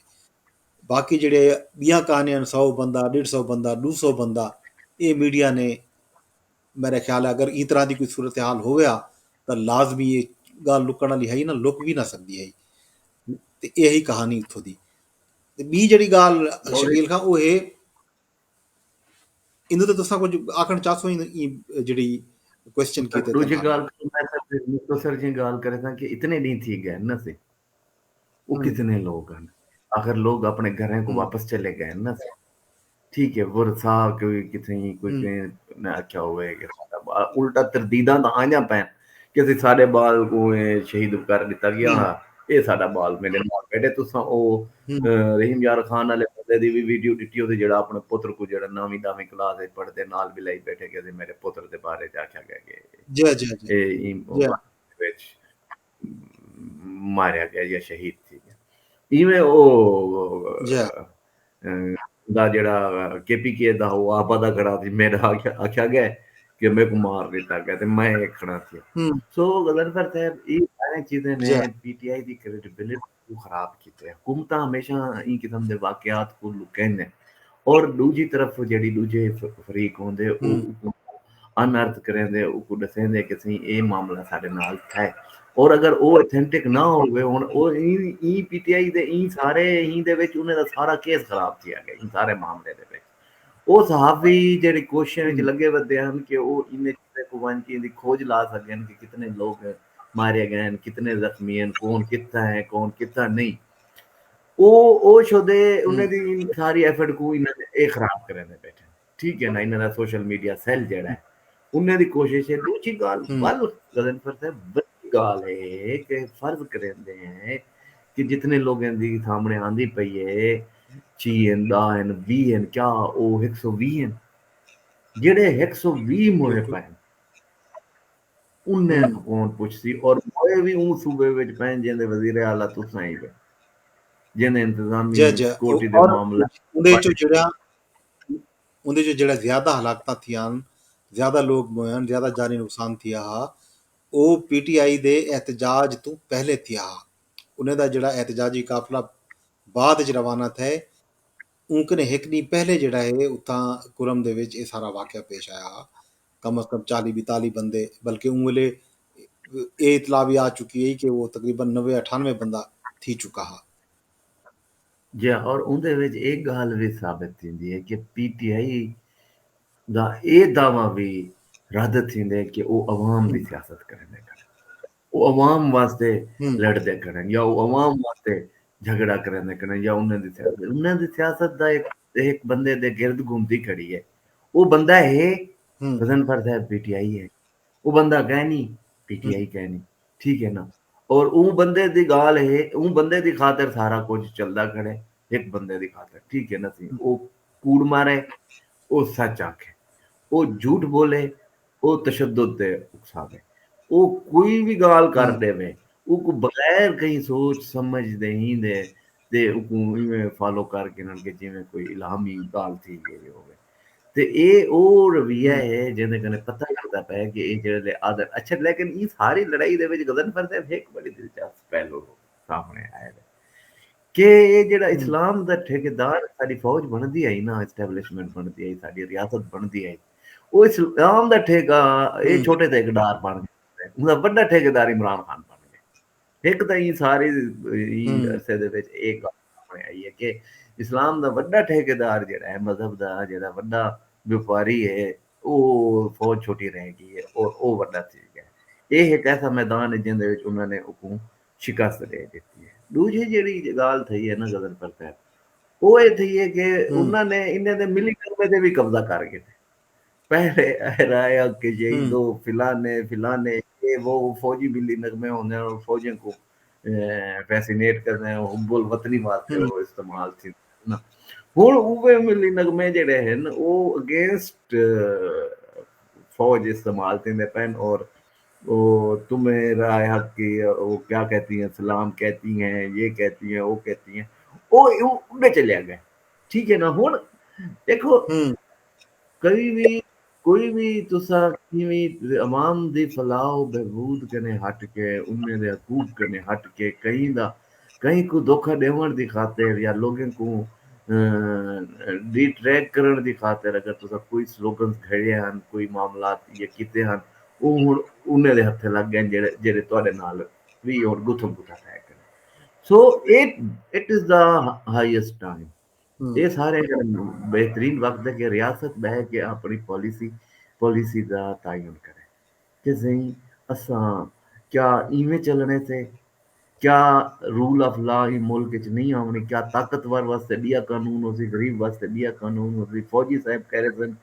باقی جیڑھے ٻیاں کہانیاں ہن سو بندہ ݙیڈھ سو بندہ ݙو سو بندہ اے میڈیا نے میرا خیال ہے اگر ایں طرح دی کوئی صورتحال ہووے ہا تاں لازمی اے ڳالھ لکݨ آلی ہئی نہ لک وی نہ سڳدی ہئی۔ تے اے ہئی کہانی اتھوں دی۔ تے ٻی جیڑھی ڳالھ شکیل خاں او ہے ایندے تے تساں کجھ آکھݨ چاہسو ایں جیڑھی کوسچن کیتے تے ݙوجھی ڳالھ میں مختصر جی ڳالھ کرے تاں کہ اتنے ݙینہہ تھی ڳئے نا سی او کتنے لوگ ہن آخر لوگ اپنے گھریں کو واپس چلے گئے نا سی ٹھیک ہے ورثا کوئی کتھیں کوئی کہیں نہ آکھیا ہوئے کہ الٹا تردیداں تاں آئیاں پئن کہ اسی ساڈے بال کو شہید کر ڈتا گیا ہا اے ساڈا بال میرے نال بیٹھے تساں او رحیم یار خان والے بندے دی وی ویڈیو ڈٹی ہوسی جڑا اپنے پتر کو جڑا نویں دہویں کلاس وچ پڑھدے نال وی لائی بیٹھے کہ میرے پتر دے بارے چ آکھیا گیا کہ جی جی جی اے ایم وچ ماریا گیا یا شہید تھی گیا ایویں او دا جڑا کے پی کے دا ہو آپا دا کھڑا تھی میرا آکھیا گیا کہ میرے کو مار دیتا گیا تے میں ایک کھڑا تھی سو غزنفر صاحب یہ سارے چیزیں نے P T I the credibility کو خراب کیتے حکومتاں ہمیشہ این قسم دے واقعات کو لکین نے اور دوجی طرف جڑی دوجے فریق ہوندے او ان ارتھ کریندے اوکوں ڈسیندے کہ سئیں اے معاملہ ساڈے نال تھئے اور اگر او اتھینٹک نہ ہووے ہن او ایں ایں پی ٹی آئی دے ایں سارے ایں دے وچ انہیں دا سارا کیس خراب تھیا گئے ایں سارے معاملے دے وچ او صحافی جڑے کوششیں وچ لگے ودے ہن کہ او انہیں چیزیں کوں ونج کے دی کھوج لا سکن کہ کتنے لوگ مارے گئے ہیں کتنے زخمی ہیں کون کتھا ہے کون کتھا نہیں او او شودے انہیں دی ساری ایفرٹ کوں انہیں اے خراب کرنے بیٹھے ٹھیک ہے نا انہاں دا سوشل میڈیا سیل جیڑا ہے انہاں دی کوشش ہے دوجی گال ول غزنفر صاحب وڈی گال ہے کہ فرض کریندے ہیں کہ جتنے لوگوں دی سامنے آندی پئی ہے چی ہیں دا ہیں وی ہیں کیا او ہک سو وی ہیں جڑے ہک سو وی موئے پائن انہیں کون پچھسی اور موئے وی اون صوبے وچ پائن جیندے وزیر اعلیٰ تساں ہی پائن جیندے انتظامیہ جی جی سکیورٹی دے معاملہ اندے چوں جڑا اوندے جو جیڑھا زیادہ ہلاکتاں تھیاں ہن، زیادہ لوک موئے ہن، زیادہ جانی نقصان تھیا ہا، او پی ٹی آئی دے احتجاج توں پہلے تھیا ہا۔ انہیں دا جیڑھا احتجاجی قافلہ بعد اچ روانہ تھئے، اوں کنیں ہک ݙینھ پہلے جیڑھا ہے اتھاں کرم دے وچ اے سارا واقعہ پیش آیا ہا۔ کم از کم چالی بیتالی بندے بلکہ اوں ویلے اے اطلاع وی آ چکی ہئی کہ او تقریبا نوے اٹھانوے بندہ تھی چکا ہا۔ جی اور اوندے وچ ایک گال وی ثابت تھیندی ہے کہ پی ٹی آئی دا اے دعویٰ وی رد تھیندے کہ او عوام دی سیاست کریندے کھڑن، او عوام واسطے لڑدے کھڑن یا او عوام واسطے جھگڑا کریندے کھڑن یا انہاں دی سیاست، انہاں دی سیاست دا ایک ایک بندے دے گرد گھومدی کھڑی ہے۔ او بندہ ہے غضنفر صاحب، پی ٹی آئی ہے۔ او بندہ کائنی، پی ٹی آئی کائنی، ٹھیک ہے نا؟ اور اوں بندے دی گالھ ہے، اوں بندے دی خاطر سارا کجھ چلدا کھڑے، ہک بندے دی خاطر، ٹھیک ہے نا سی؟ او کوڑ مارے، او سچ آکھے، او جھوٹ بولے، او تشدد تے اکساوے، او کوئی وی گالھ کر ڈیوے، اوکوں بغیر کہیں سوچ سمجھ دے ہی دے تے اوکوں ایویں فالو کر کے انہاں کے جیویں کوئی الہامی گالھ تھی گئی ہووے۔ تے اے او رویہ ہے جیندے کنے پتہ لگدا پئے کہ اے جیڑھے لے آدھن۔ اچھا، لیکن ایں ساری لڑائی دے وچ غضنفر صاحب ہک بڑی دلچسپ پہلو سامنے آئے دے کہ اے جیڑھا اسلام دا ٹھیکیدار ساڈی فوج بنڑدی آئی نا، اسٹیبلشمنٹ بنڑدی آئی، ساڈی ریاست بنڑدی آئی، او اسلام دا ٹھیکہ اے چھوٹے تے اقدار بن گئے، اوندا وڈا ٹھیکیدار عمران خان بن گئے۔ ہک تاں ایں سارے ایں عرصے دے وچ اے گالھ سامنے آئی ہے کہ اسلام دا وڈا ٹھیکیدار جیڑھا ہے، مذہب دا جیڑھا وڈا بیوپاری ہے، او فوج چھوٹی رہ گئی ہے اور او وڈا تھی گیا ہے۔ اے ہک ایسا میدان ہے جیندے وچ انہاں نے اوکوں شکست ڈے ڈتی ہے۔ ڈوجھی جیڑھی گالھ تھئی ہے نا غضنفر صاحب، او اے تھئی ہے کہ انہاں نے انہاں دے ملی نغمے تے وی قبضہ کر گھدے۔ پہلے رائے حق کہ شہیدو فلانے فلانے، اے وہ فوجی ملی نغمے ہوندے ہن اور فوجیں کوں فیسینیٹ کردے ہن، حب الوطنی واسطے او استعمال تھیندے ہن۔ ہن اوہے ملی نغمے جیڑھے ہن او اگینسٹ فوج استعمال تھیندے پئن اور او تمہیں رائے حق کی، وہ کیا کہتی ہیں، سلام کہتی ہیں، یہ کہتی ہیں، وہ کہتی ہیں، او اڈے چلیا گئے۔ ٹھیک ہے نا؟ ہن دیکھو، کوئی وی کوئی وی تساں کیویں عوام دی فلاح و بہبود کنے ہٹ کے، انہیں دے حقوق کنے ہٹ کے، کہیں دا کہیں کوں دھوکا ڈیونڑ دی خاطر یا لوگیں کوں ڈی ٹریک کرنڑ دی خاطر اگر تساں کوئی سلوگنز گھڑے ہن، کوئی معاملات یہ کیتے ہن، او ہن انہیں دے ہتھے لگ گئے جیڑھے جیڑھے تہاڈے نال وی ہن گتھم گتھا ٹھہر کنے۔ So it it is the highest time. اے سارے بہترین وقت ہے کہ ریاست بہ کے اپنی پالیسی پالیسی دا تعین کرے کہ سہی اساں کیا ایویں چلنے سے، کیا رول آف لا ہی ملک وچ نہیں آونی، کیا طاقتور واسطے ٻیا قانون ہوسی، غریب واسطے ٻیا قانون ہوسی، فوجی صاحب کہہ رہے سن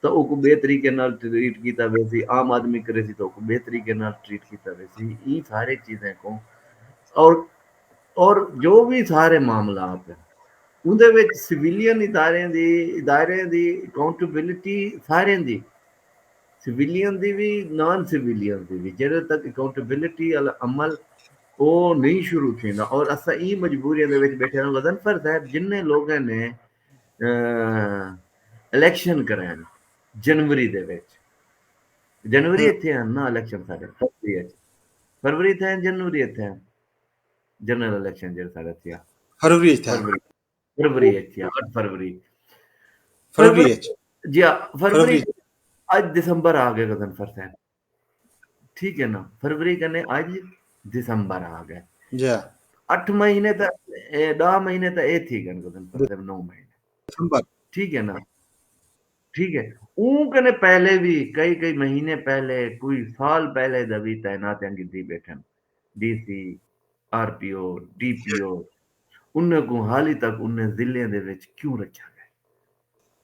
تو اوکوں ٻئے طریقے نال ٹریٹ کیتا ویسی، عام آدمی کرے سی تو اوکوں ٻئے طریقے نال ٹریٹ کیتا ویسی۔ ایں سارے چیزیں کوں اور اور جو بھی سارے معاملات ہیں اوندے وچ سویلین ادارے دی ادارے دی اکاؤنٹیبلٹی سارے دی، سویلین دی بھی، نان سویلین دی بھی، جدوں تک اکاؤنٹیبلٹی والا عمل او نہیں شروع تھیندا۔ اور اساں ایں مجبوریاں دے وچ بیٹھے ہاں۔ غضنفر صاحب، جنہیں لوگوں نے الیکشن کرائے جنوری دے وچ، جنوری اتھے ہیں نا الیکشن سارے، فروری اتھے ہیں، فروری اتھے ہیں، جنوری اتھے ہیں۔ جنرل الیکشن جیڑھا ساڈا تھیا فروری اچ تھیا۔ فروری فروری اچ تھیا، اٹھ فروری۔ فروری فروری اچ۔ جی ہاں، فروری فروری۔ اچ۔ اج دسمبر آ گئے غضنفر صاحب، ٹھیک ہے نا؟ فروری کنے اج دسمبر آ گئے۔ جی ہاں۔ اٹھ مہینے تا، اے ڈاہ مہینے تا اے تھی گئے غضنفر صاحب، نو مہینے۔ دسمبر۔ ٹھیک ہے نا؟ ٹھیک ہے۔ اوں کنے پہلے بھی کئی کئی مہینے پہلے، کوئی سال پہلے دا بھی تعیناتیاں گھدی بیٹھن۔ ڈی سی، آر پی او، ڈی پی او، انہیں کوں حالی تک انہیں ضلعیں دے وچ کیوں رکھیا گئے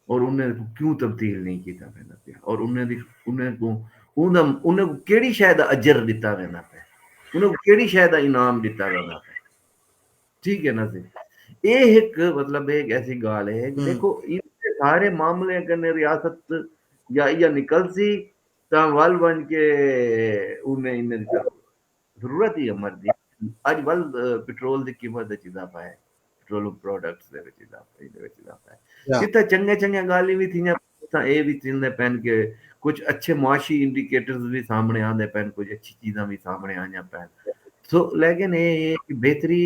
اور انہیں کوں کیوں تبدیل نہیں کیتا ویندا پیا اور انہیں دی انہیں کوں انہیں انہیں کوں کیڑی شے دا اجر ڈتا ویندا پیا، انہیں کوں کیڑی شے دا انعام ڈتا ویندا پیا؟ ٹھیک ہے نا سی؟ اے ایک مطلب ایک ایسی گال ہے کہ دیکھو ان سارے معاملے کنے ریاست یا یا نکل سی تاں ول ونج کے انہیں انہیں ضرورت ہی امر دی۔ اج ول پٹرول دی قیمت وچ اضافہ ہے، پٹرولیم پروڈکٹس دے وچ اضافہ ہے، دے وچ اضافہ ہے۔ جتھے چنگے چنگے گالیں وی تھیاں، اتھاں اے وی تھیندے پین کہ کچھ اچھے معاشی انڈیکیٹرز وی سامنے آندے پین، کچھ اچھی چیزاں وی سامنے آندیاں پین۔ سو لیکن اے ہے کہ بہتری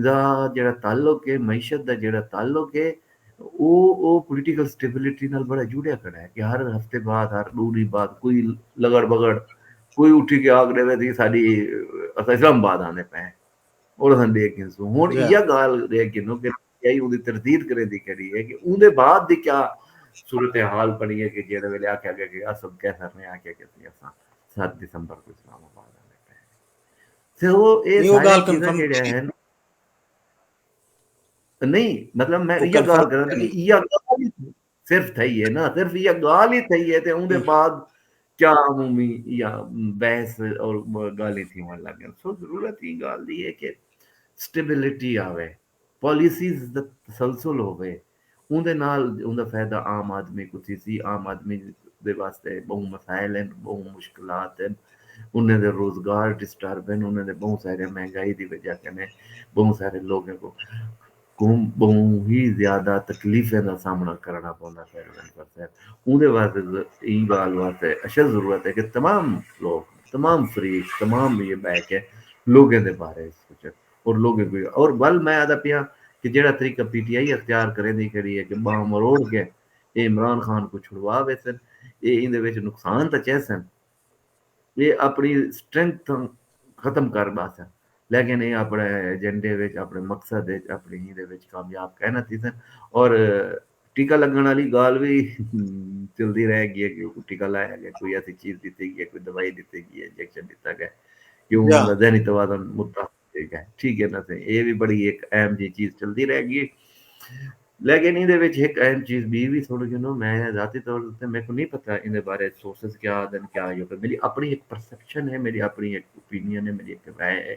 دا جڑا تعلق ہے، معیشت دا جڑا تعلق ہے، او او پولیٹیکل سٹیبلٹی نال بڑا جڑیا کھڑا ہے کہ ہر ہفتے بعد، ہر ڈو ڈینھ بعد کوئی لگڑ بگڑ، کوئی اٹھی کے آکھ ڈیوے تے ساڈی، اساں اسلام آباد آندے پئے ہیں اور اساں ڈیکھ گھنسوں۔ ہن ایہا گالھ ڈیکھ گھنو کہ پی ٹی آئی اوندی تردید کریندی کھڑی ہے کہ اوندے بعد دی کیا صورتحال بݨی ہے کہ جیڑھے ویلے آکھیا ڳیا کہ اسد قیصر نے آکھیا کہ اسی اساں ست دسمبر کوں اسلام آباد آندے پئے ہیں۔ تے او اے ساریاں چیزاں جیڑھیاں ہن، نہیں، مطلب میں ایہا ڳالھ کراں کہ ایہا ڳالھ ہی صرف تھئی ہے نا، صرف ایہا ڳالھ ہی تھئی ہے تے اوندے بعد کیا عمومی یا بحث اور ڳالھیں تھیوݨ لڳ ڳئن۔ سو ضرورت ایں ڳالھ دی ہے کہ سٹیبلٹی آوے، پالیسیز دا تسلسل ہووے، اوندے نال اوندا فائدہ عام آدمی کوں تھیسی۔ عام آدمی دے واسطے ٻہوں مسائل ہن، ٻہوں مشکلات ہن، انہیں دے روزگار ڈسٹرب ہن، انہیں دے ٻہوں سارے مہنگائی دی وجہ کنے ٻہوں سارے لوگیں کوں کوں ٻہوں ہی زیادہ تکلیفیں دا سامݨا کرݨا پوندا پئے۔ اوندے واسطے ایں ڳالھ واسطے اشد ضرورت ہے کہ تمام لوگ، تمام فریق، تمام یہ ٻہہ کے لوگیں دے بارے سوچن اور لوگیں کوئی اور ول میں آہدا پیاں کہ جیڑھا طریقہ پی ٹی آئی اختیار کریندی کھڑی ہے کہ ٻانہہ مروڑ کے اے عمران خان کوں چھڑوا ویسن، اے ایندے وچ نقصان تاں چیسن، اے اپݨی سٹرینتھ ختم کر ٻاسن، لیکن اے اپݨے ایجنڈے وچ، اپݨے مقصد وچ، اپݨی ایندے وچ کامیاب کائناں تھیسن۔ اور ٹیکہ لڳݨ آلی ڳالھ وی چلدی رہ ڳئی ہے کہ ٹیکہ لایا ڳیا، کوئی ایسی چیز ݙتی ڳئی ہے، کوئی دوائی ݙتی ڳئی ہے، انجیکشن ݙتا ڳیا، کیوں انہاں دا ذہنی توازن متاثر تھی ڳیا ہے۔ ٹھیک ہے نا سئیں، اے وی بڑی ہک اہم جئی چیز چلدی رہ ڳئی ہے۔ لیکن ایندے وچ ہک اہم چیز ٻی وی سݨ گھنو، میں ذاتی طور تے میکوں نی پتہ ایندے بارے سورسز کیا آہدن، کیا ایہو کہ میݙی اپݨی ہک پرسیپشن ہے، میݙی اپݨی ہک اوپینین ہے، میݙی ہک رائے ہے۔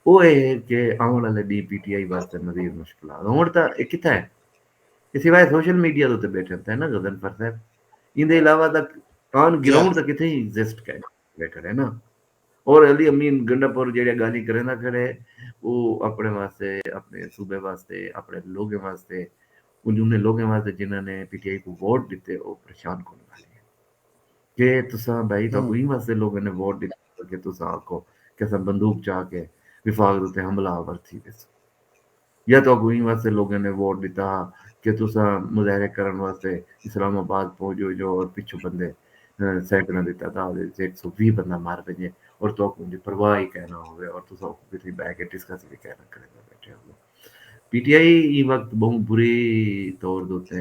او اے ہے کہ آوݨ آلے ݙینہہ پی ٹی آئی واسطے مزید مشکلات ہن تاں اے کتھاں ہے؟ اے سوائے سوشل میڈیا دے اتے ٻیٹھن تاں ہے نا غضنفر صاحب، ایندے علاوہ تاں آن گراؤنڈ تاں کتھے ہی ایگزسٹ کرے کھڑے نا۔ اور علی امین گنڈا پور جیڑھیاں ڳالھیں کریندا کھڑے، او اپݨے واسطے، اپݨے صوبے واسطے، اپݨے لوگیں واسطے، انہیں لوگیں واسطے جنہاں نے پی ٹی آئی کوں ووٹ ݙتے، او پریشان کون ڳالھیں کہ تساں بھائی تہاکوں ایں واسطے لوگاں نے ووٹ ݙتا کہ تساں آکھو کہ اساں بندوق چا کے وفاق دے اتے حملہ آور تھی ویسوں۔ یا تہاکوں ایں واسطے لوگاں نے ووٹ ݙتا ہا کہ تساں مظاہرے کرݨ واسطے اسلام آباد پہنچ ونڄو اور پچھوں بندے، اے، سینکڑاں دی تعداد وچ ہک سو ویہہ بندہ مر ونڄے اور تہاکوں اوندی پرواہ ہی کائناں ہووے اور تساں اوکوں کتھے ٻہہ کے ڈسکس وی کائناں کریندا ٻیٹھے ہووو۔ پی ٹی آئی ایں وقت ٻہوں بری طور دے اتے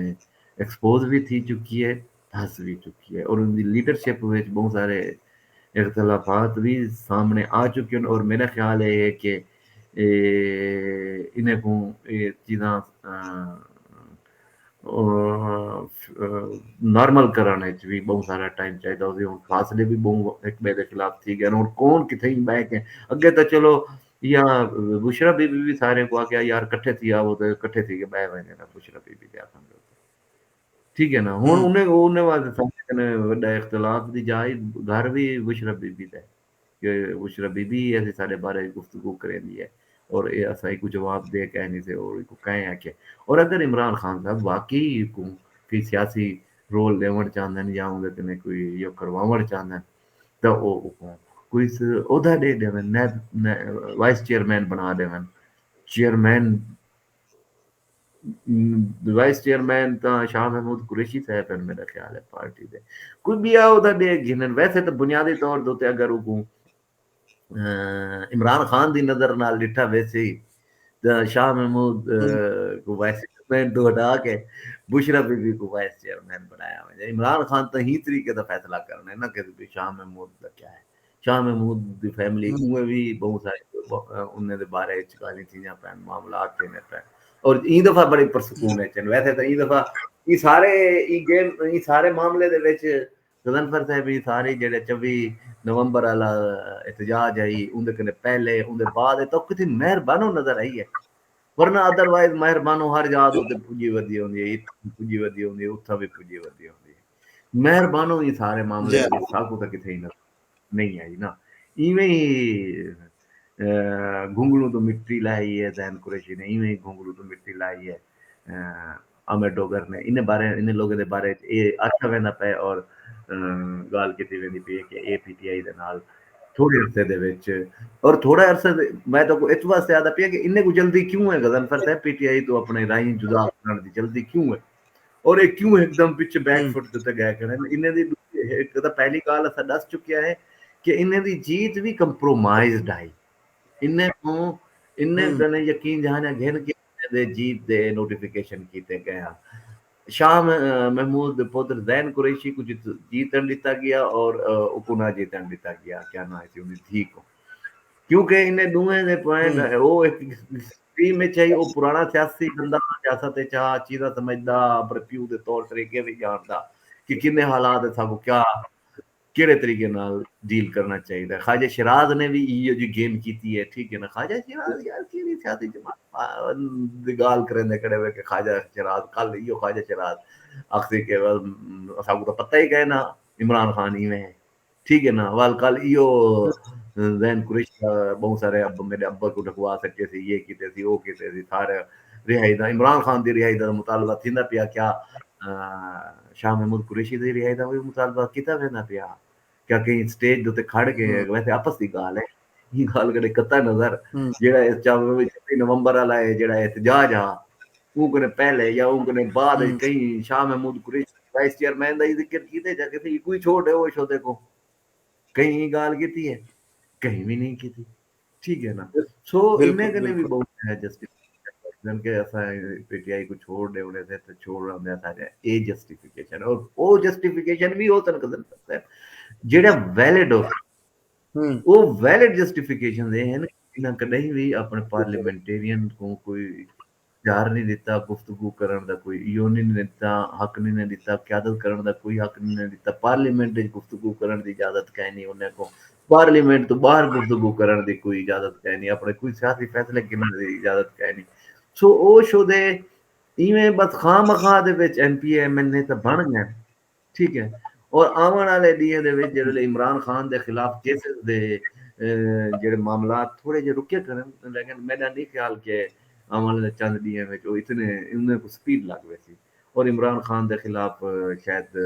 ایکسپوز وی تھی چکی ہے، دھس وی چکی ہے اور اوندی لیڈرشپ وچ ٻہوں سارے اختلافات وی سامݨے آ چکے ہن اور میݙا خیال اے ہے کہ اے انہیں کوں اے چیزاں، آ، آ، نارمل کرݨ وچ وی ٻہوں سارا ٹائم چاہیدا ہوسی۔ ہݨ فاصلے وی ٻہوں ہک ٻئے دے خلاف تھی ڳئے ہن۔ ہݨ کون کتھے ہی ٻہہ کے، اڳے تاں چلو یا بشریٰ بی بی وی سارے کوں آکھیا یار کٹھے تھی آوو تے کٹھے تھی کے ٻہہ ونڄے نا بشریٰ بی بی دے آکھݨ دے اتے۔ ٹھیک ہے نا، ہݨ انہیں، انہیں واسطے سمجھ کنے وݙا اختلاف دی جاء گھر وی بشریٰ بی بی دا ہے کہ بشریٰ بی بی ایسی ساݙے بارے گفتگو کریندی ہے اور اے اساں ایکوں جواب ݙے کائنی سے اور ایکوں کائیں آکھے۔ اور اگر عمران خان صاحب واقعی ایکوں کوئی سیاسی رول ݙیوݨ چاہندن یا اوندے کنے کوئی ایہو کرواوݨ چاہندن تاں او اوکوں کوئی س-، عہدہ ݙے ݙیون، نائب، نائب، وائس چیئرمین بݨا ݙیون، چیئرمین وائس چیئرمین تاں شاہ محمود قریشی صاحب ہن میݙا خیال ہے پارٹی دے، کوئی ٻیا عہدہ ݙے گھنن۔ ویسے تاں بنیادی طور دے اتے اگر اوکوں، اے، عمران خان دی نظر نال ݙٹھا ویسی تاں شاہ محمود، اے، کوں وائس چیئرمین توں ہٹا کے بشریٰ بی بی کوں وائس چیئرمین بݨایا ونڄے۔ عمران خان تاں ہی طریقے دا فیصلہ کرݨے نا کہ شاہ محمود دا کیا ہے۔ شاہ محمود دی فیملی اونویں وی ٻہوں سارے انہیں دے بارے اچ ڳالھیں تھیندیاں پئن، معاملات تھیندے پئن اور ایں دفعہ بڑے پرسکون اچ ہن۔ ویسے تاں ایں دفعہ ایں سارے ایں گیم ایں سارے معاملے دے وچ غضنفر صاحب ایں سارے جیڑھے چوی نومبر آلا احتجاج ہئی اوندے کنے پہلے اوندے بعد تاں کتھے مہربانو نظر آئی ہے، ورنہ ادروائز مہربانو ہر جاہ تے پڄی ودی ہوندی ہے، اتھاں پڄی ودی ہوندی ہے، اتھاں وی پڄی ودی ہوندی ہے۔ مہربانو ایں سارے معاملے دے وچ ساکوں تاں کتھے ہی نظر نہیں آئی نا۔ ایویں ہی، اے، گھنگلوں توں مٹی لائی ہے زین قریشی نے، ایویں ہی گھنگلوں توں مٹی لائی ہے، اے، عامر ڈوگر نے۔ انہیں بارے، انہیں لوگوں دے بارے اے آکھیا ویندا پئے اور، اے، ڳالھ کیتی ویندی پئی ہے کہ اے پی ٹی آئی دے نال تھوڑے عرصے دے وچ، اور تھوڑا عرصہ دے، میں تہاکوں اس واسطے آہدا پیا کہ انہیں کوں جلدی کیوں ہے غضنفر صاحب، پی ٹی آئی توں اپݨے راہیں جدا کرݨ دی جلدی کیوں ہے؟ اور اے کیوں ہکدم پچھے بیک فٹ تے ڳئے کھڑے ہن؟ انہیں دی ہک تاں پہلی ڳالھ اساں ݙس چکیا ہے کہ انہیں دی جیت وی کمپرومائزڈ آئی۔ انہیں کوں، انہیں کنے یقین جہانیاں گھن کے انہیں دے جیت دے نوٹیفکیشن کیتے ڳئے ہن۔ شاہ محمود پتر زین قریشی کوں جیتݨ ݙتا ڳیا اور اوکوں نہ جیتݨ ݙتا ڳیا، کیا ناں ہے سی اوندی دھی کوں، کیونکہ انہیں ݙوہیں دے پوائنٹ او ہک ٹیم وچ ہئی، او پراݨا سیاسی بندہ، سیاست وچ ہا، چیزاں سمجھدا، اپݨے پیو دے طور طریقے وی ڄاݨدا کہ کنے حالات ساکوں کیا کیڑھے طریقے نال ڈیل کرنا چاہیدا ہے۔ خواجہ شیراز نے وی ایہو جی گیم کیتی ہے، ٹھیک ہے نا؟ خواجہ شیراز یار کیڑھی سیاسی جماعت دی ڳالھ کریندے کھڑے ہوئے کہ خواجہ شیراز کل ایہو خواجہ شیراز آکھسی کہ اساکوں تاں پتہ ہی کائے نا عمران خان ایویں ہے، ٹھیک ہے نا؟ ول کل ایہو زین قریشی دا ٻہوں سارے ابا میݙے ابا کوں ڈھکوا سٹے سی، یہ کیتے سی، او کیتے سی، سارے رہائی دا عمران خان دی رہائی دا مطالبہ تھیندا پیا کیا؟ شاہ محمود قریشی دی رہائی دا وی مطالبہ کیتا ویندا پیا؟ کیا کہیں سٹیج دے تے کھڑ کے ویسے آپس دی گال ہے یہ گال کدے کتا نظر جیڑا اس چاوے چھبی نومبر والا ہے جیڑا احتجاج ہا اون کنے پہلے یا اون کنے بعد کہیں شاہ محمود قریشی وائس چیئرمین دا ہی ذکر کیتے جا کسی کوئی چھوڑ دے وہ شو دیکھو کہیں یہ گال کیتی ہے کہیں بھی نہیں کیتی ٹھیک ہے نا سو انہیں کنے بھی بہت ہے جسٹس جن کے اساں پی ٹی آئی کو چھوڑ دے انہیں سے تو چھوڑ رہا ہوں سارے اے جسٹیفیکیشن اور او جسٹیفیکیشن بھی ہو تن قدر کرتا ہے جیڑا ویلڈ ہو او ویلڈ جسٹیفیکیشن دے ہیں انہاں کدی بھی اپنے پارلیمنٹیرین کو کوئی اختیار نہیں دیتا گفتگو کرن دا کوئی ایو نہیں دیتا حق نہیں دیتا قیادت کرن دا کوئی حق نہیں دیتا پارلیمنٹ وچ گفتگو کرن دی اجازت کائے نہیں انہیں کو پارلیمنٹ تو باہر گفتگو کرن دی کوئی اجازت کائے نہیں اپنے کوئی سیاسی فیصلے گھنن دی اجازت کائے نہیں سو او شو دے ایویں بس خواہ مخواہ دے وچ M P A M N A تاں بݨ ڳئن ٹھیک ہے اور آوݨ آلے ݙینہاں دے وچ جیڑھے عمران خان دے خلاف کیسز دے جیڑھے معاملات تھوڑے جے رکے کرن لیکن میݙا نی خیال کہ آوݨ آلے چند ݙینہاں وچ او اتنے انہیں کوں سپیڈ لڳ ویسی اور عمران خان دے خلاف شاید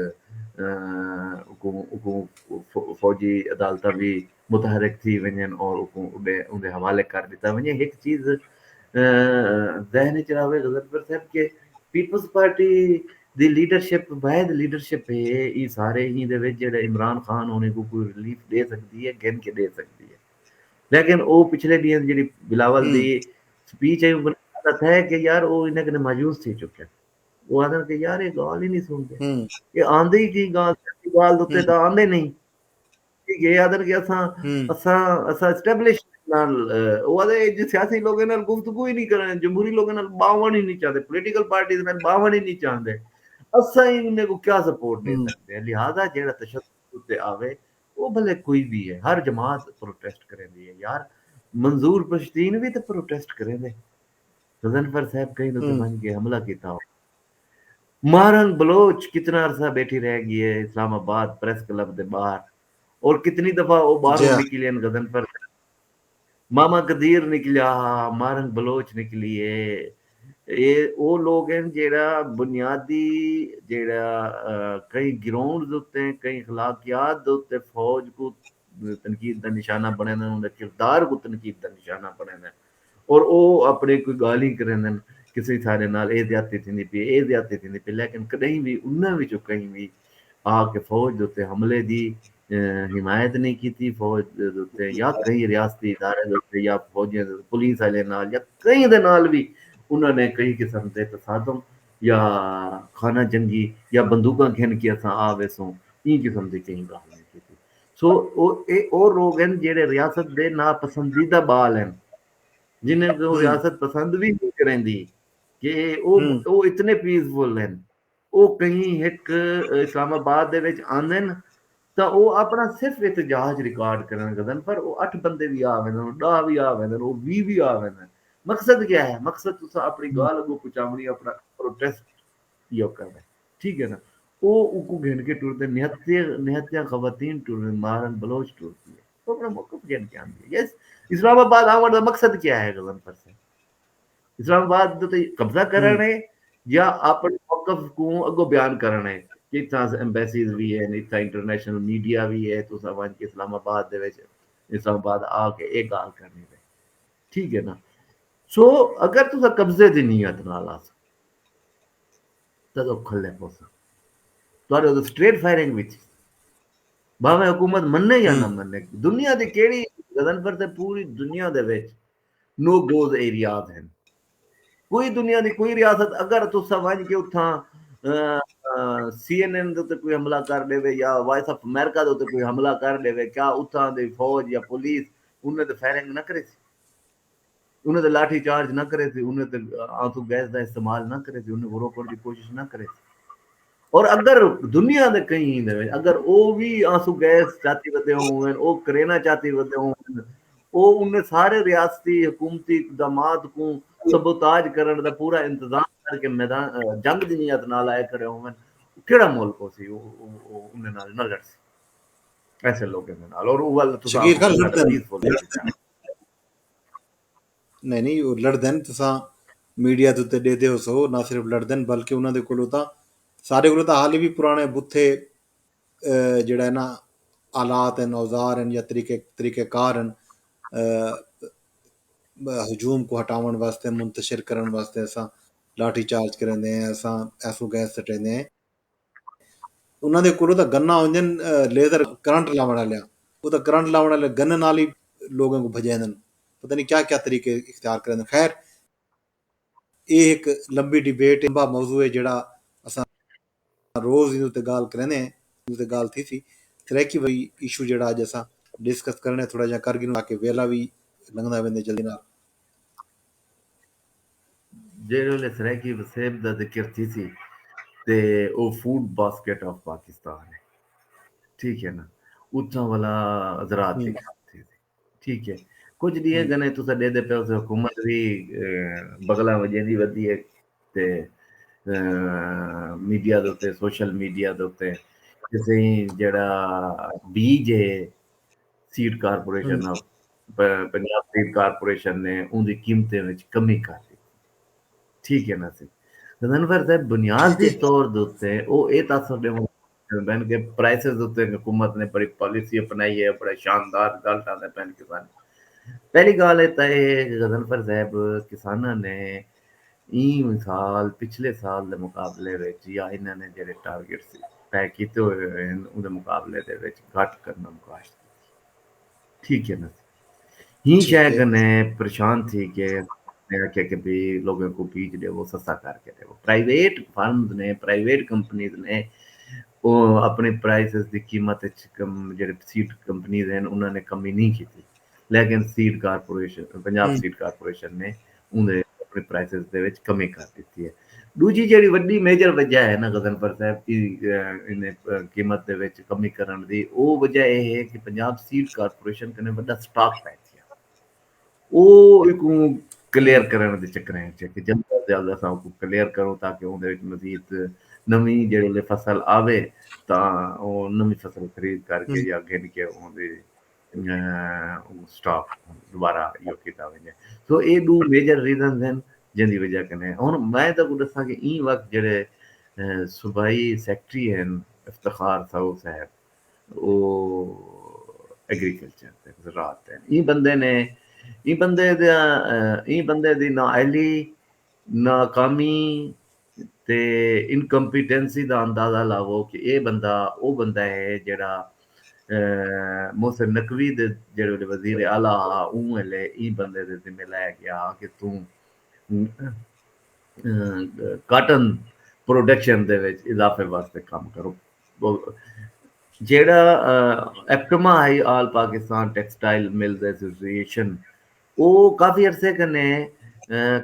اکوں اکوں فوجی عدالتاں وی متحرک تھی ونڄن اور اکوں اوندے حوالے کر ݙتا ونڄے ہک چیز ذہن اچ راہوے غضنفر صاحب کہ پیپلز پارٹی دی لیڈرشپ واحد لیڈرشپ ہے ای سارے ہی دے وچ جڑے عمران خان ہونے کو کوئی ریلیف دے سکدی ہے گھن کے دے سکدی ہے لیکن او پچھلے ڈینھ جڑی بلاول دی سپیچ ہے انہوں نے کہا تھا کہ یار او انہیں کنے مایوس تھی چکے او آدھن کہ یار یہ گال ہی نہیں سنتے یہ آندے ہی کی گال گال دے تے آندے نہیں یہ آدھن کہ اساں اساں اساں اسٹیبلش نال او آدھے جی سیاسی لوگوں نال گفتگو ہی نہیں کرنے جمہوری لوگوں نال باون ہی نہیں چاہتے پولیٹیکل پارٹیز نال باون ہی نہیں چاہتے اساں ہی انہیں کو کیا سپورٹ دے سکتے ہیں لہذا جیڑا تشدد تے آوے او بھلے کوئی بھی ہے ہر جماعت پروٹیسٹ کریں دی ہے یار منظور پشتین بھی تے پروٹیسٹ کریں دے غضنفر صاحب کہیں تو بن کے حملہ کیتا ہو ماہرنگ بلوچ کتنا عرصہ بیٹھی رہ گئی ہے اسلام آباد پریس کلب دے باہر اور کتنی دفعہ او باہروں نکلین غضنفر ماما قدیر نکلیا ہا ماہرنگ بلوچ نکلی ہے اے او لوگ ہیں جیڑا بنیادی جیڑا کئی گراؤنڈ دوتے کئی اخلاقیات دوتے فوج کو تنقید دا نشانہ بنے دے انہاں دے کردار کو تنقید دا نشانہ بنے دے اور او اپنے کوئی گالیں کریں دے کسی سارے نال اے زیادتی تھی پی اے زیادتی تھی پی لیکن کدیں بھی انہاں وچوں کہیں بھی آ کے فوج دے حملے دی حمایت نہیں کیتی فوج دے یا کہیں ریاستی ادارے دے یا فوجیں پولیس والے نال یا کہیں دے نال بھی انہاں نے کہیں قسم دے تصادم یا خانہ جنگی یا بندوقاں گھن کے اساں آ ویسوں ایں قسم دی کہیں گالھ نہیں کیتی سو او اے او لوگ ہن جیڑھے ریاست دے ناپسندیدہ بال ہن جنہیں کو ریاست پسند بھی نہیں کریندی کہ او او اتنے پیسفل ہن او کہیں ہک اسلام آباد دے وچ آندن تاں او اپنا صرف احتجاج ریکارڈ کرن گزن پر او اٹھ بندے بھی آ ویندن او ڈاہ بھی آ ویندن او وی بھی آ ویندن مقصد کیا ہے مقصد تسا اپنی گال اگو پہنچاونی اپنا پروٹیسٹ یو کرنا ٹھیک ہے نا او اکو گھن کے ٹردے نہتیاں نہتیاں خواتین ٹردے مارن بلوچ ٹردی ہے تو اپنا موقف گھن کے آندی ہے یس اسلام آباد آون دا مقصد کیا ہے غزن پر سے اسلام آباد تے قبضہ کرن ہے یا اپنے موقف کو اگو بیان کرن ہے کہ اتھاں ایمبیسیز بھی ہیں اتھاں انٹرنیشنل میڈیا بھی ہے تو سا ون کے اسلام آباد دے وچ اسلام آباد آ کے ایک گال کرنی ہے ٹھیک ہے نا سو اگر تسا قبضے دی نیت نال آسو تاں او کھلے پوسن تہاڈے تے سٹریٹ فائرنگ وی تھی بھاویں حکومت منے یا نہ منے دنیا دی کیڑی گزن پر تے پوری دنیا دے وچ نو گوز ایریاز ہیں کوئی دنیا دی کوئی ریاست اگر تسا ونج کے اتھاں سی این این دے تے کوئی حملہ کر ݙیوے یا وائس آف امریکہ دے تے کوئی حملہ کر ݙیوے، کیا اتھاں دی فوج یا پولیس انہیں تے فائرنگ نہ کرے سی؟ انہیں تے لاٹھی چارج نہ کرے سی؟ انہیں تے آنسو گیس دا استعمال نہ کرے سی؟ انہیں کو روکݨ دی کوشش نہ کرے سی؟ اور اگر دنیا دے کہیں دے وچ اگر او وی آنسو گیس چاتی ودے ہوون، او کرینا چاتی ودے ہوون، او انہیں سارے ریاستی حکومتی اقدامات کو سبوتاج کرݨ دا پورا انتظام کر کے میدان جنگ دی نیت نال آئے کھڑے ہوون، کیڑا ملک ہو سی انہیں نال نہ لڑ سی؟ ایسے لوگوں کے نال اور وہ شکیل خان لڑدن۔ نہیں نہیں، وہ لڑدن۔ تساں میڈیا تے ڈیدے ہو سو، نہ صرف لڑدن بلکہ انہاں دے کولو تاں سارے کولو تاں حالی بھی پرانے بتھے جڑا ہے نا آلات ہیں، اوزار ہیں یا طریقے طریقہ کار ہیں ہجوم کو ہٹاون واسطے، منتشر کرن واسطے اساں لاٹھی چارج کریندے ہیں، اساں ایسو گیس سٹیندے ہیں۔ انہاں دے کولو تاں گناں ہوندن، لیزر کرنٹ لاون والے، وہ تاں کرنٹ لاون والے گن نال ہی لوگوں کو بھجیندن۔ پتہ نہیں کیا کیا طریقے اختیار کریندن۔ خیر، اے ایک لمبی ڈیبیٹ، لمبا موضوع ہے جڑا اساں روز ایندے تے گال کریندے ہیں، ایندے تے گال تھی سی۔ سرائیکی وئی ایشو جڑا اج اساں ڈسکس کرنے، تھوڑا جہا کر گھنوں تاکہ ویلا وی لنگھدا ویندے جلدی نال۔ جیڑھے ویلے سرائیکی وسیب دا ذکر تھی سی تے او فوڈ باسکٹ آف پاکستان ہے، ٹھیک ہے نا، اتھاں والا حضرات دی گال تھی سی، ٹھیک ہے۔ کچھ ڈیہہ گنے تساں ڈیدے پے ہو حکومت بھی بغلاں وجیندی ودی ہے تے میڈیا دے تے سوشل میڈیا دے تے جیسے جڑا بیج ہے seed corporation of Punjab seed corporation نے اون دی قیمتیں وچ کمی کر دی، ٹھیک ہے نا سی۔ غضنفر صاحب، بنیادی طور دے تے او اے تاثر ڈیون بن کہ پرائسز اتے حکومت نے بڑی پالیسی اپنائی ہے، بڑا شاندار رزلٹ آندے پین کسان۔ پہلی گال ہے تاں اے غضنفر صاحب، کساناں نے ایں سال پچھلے سال دے مقابلے وچ یا انہاں نے جڑے ٹارگٹ سی طے کیتے ہوئے ہیں ان دے مقابلے دے وچ گھٹ کرنا مکاش، ٹھیک ہے نا؟ ہی شے کنے پریشان تھی کے نے آکھیا کہ بھی لوگوں کو بیج ڈیو، سستا کر کے ڈیو۔ پرائیویٹ فرمز نے، پرائیویٹ کمپنیز نے او اپنے پرائسز دی قیمت وچ جڑے سیڈ کمپنیز ہیں انہاں نے کمی نہیں کیتی، لیکن seed corporation, Punjab seed corporation نے اوندے اپنے پرائسز دے وچ کمی کر ڈتی ہے۔ ڈوجھی جیڑی وڈی میجر وجہ ہے نا غضنفر صاحب کی قیمت دے وچ کمی کرن دی، او وجہ اے ہے کہ پنجاب سیڈ کارپوریشن کنے وڈا سٹاک پے تھیا، او ایکوں کلیئر کرن دے چکریں وچ ہے کہ جلد از جلد اساں اوکوں کلیئر کروں تاکہ اوندے وچ مزید نویں جیڑھے فصل آوے تاں او نویں فصل خرید کر کے یا گھن کے اوندے سٹاک دوبارہ ایو کیتا ونجے۔ سو اے ڈو میجر ریزنز ہیں جن دی وجہ کنے ہن میں تاکوں ڈساں کہ ایں وقت جڑے صوبائی سیکرٹری ہیں افتخار سعود صاحب، او ایگریکلچر تے زراعت تے ایں بندے نے ایں بندے دا ایں بندے دی نااہلی، ناکامی تے انکمپیٹنسی دا اندازہ لاوو کہ اے بندہ او بندہ ہے جڑا محسن نقوی دے جڑے ویلے وزیر اعلیٰ ہا اوں ویلے ایں بندے دے ذمے لایا گیا ہا کہ توں کاٹن پروڈکشن دے وچ اضافے واسطے کم کرو۔ جیڑھا ایپٹما ہئی، آل پاکستان ٹیکسٹائل ملز ایسوسی ایشن، او کافی عرصے کنے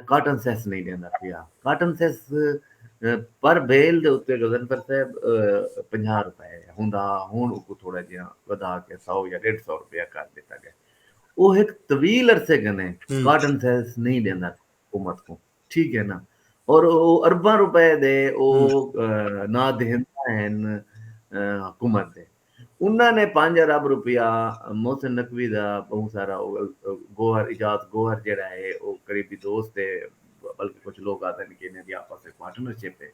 کاٹن سیس نہیں ڈیندا پیا۔ کاٹن سیس پر بیل دے اتے غضنفر صاحب پنجاہ روپے ہوندا ہا، ہن اوکوں تھوڑا جیاں ودھا کے سو یا ڈیڑھ سو روپیہ کر ڈتا گئے۔ او ہک طویل عرصے کنے کاٹن سیس نہیں ڈیندا حکومت کوں، ٹھیک ہے نا؟ اور او ارباں روپے دے او نا دہندہ ہیں حکومت دے۔ انہاں نے پنج ارب روپیہ محسن نقوی دا بہوں سارا گوہر اجاز گوہر جڑا ہے او قریبی دوست ہے، بلکہ کچھ لوگ آتے ہیں کہ انہیں دی آپس سے پارٹنرشپ ہے۔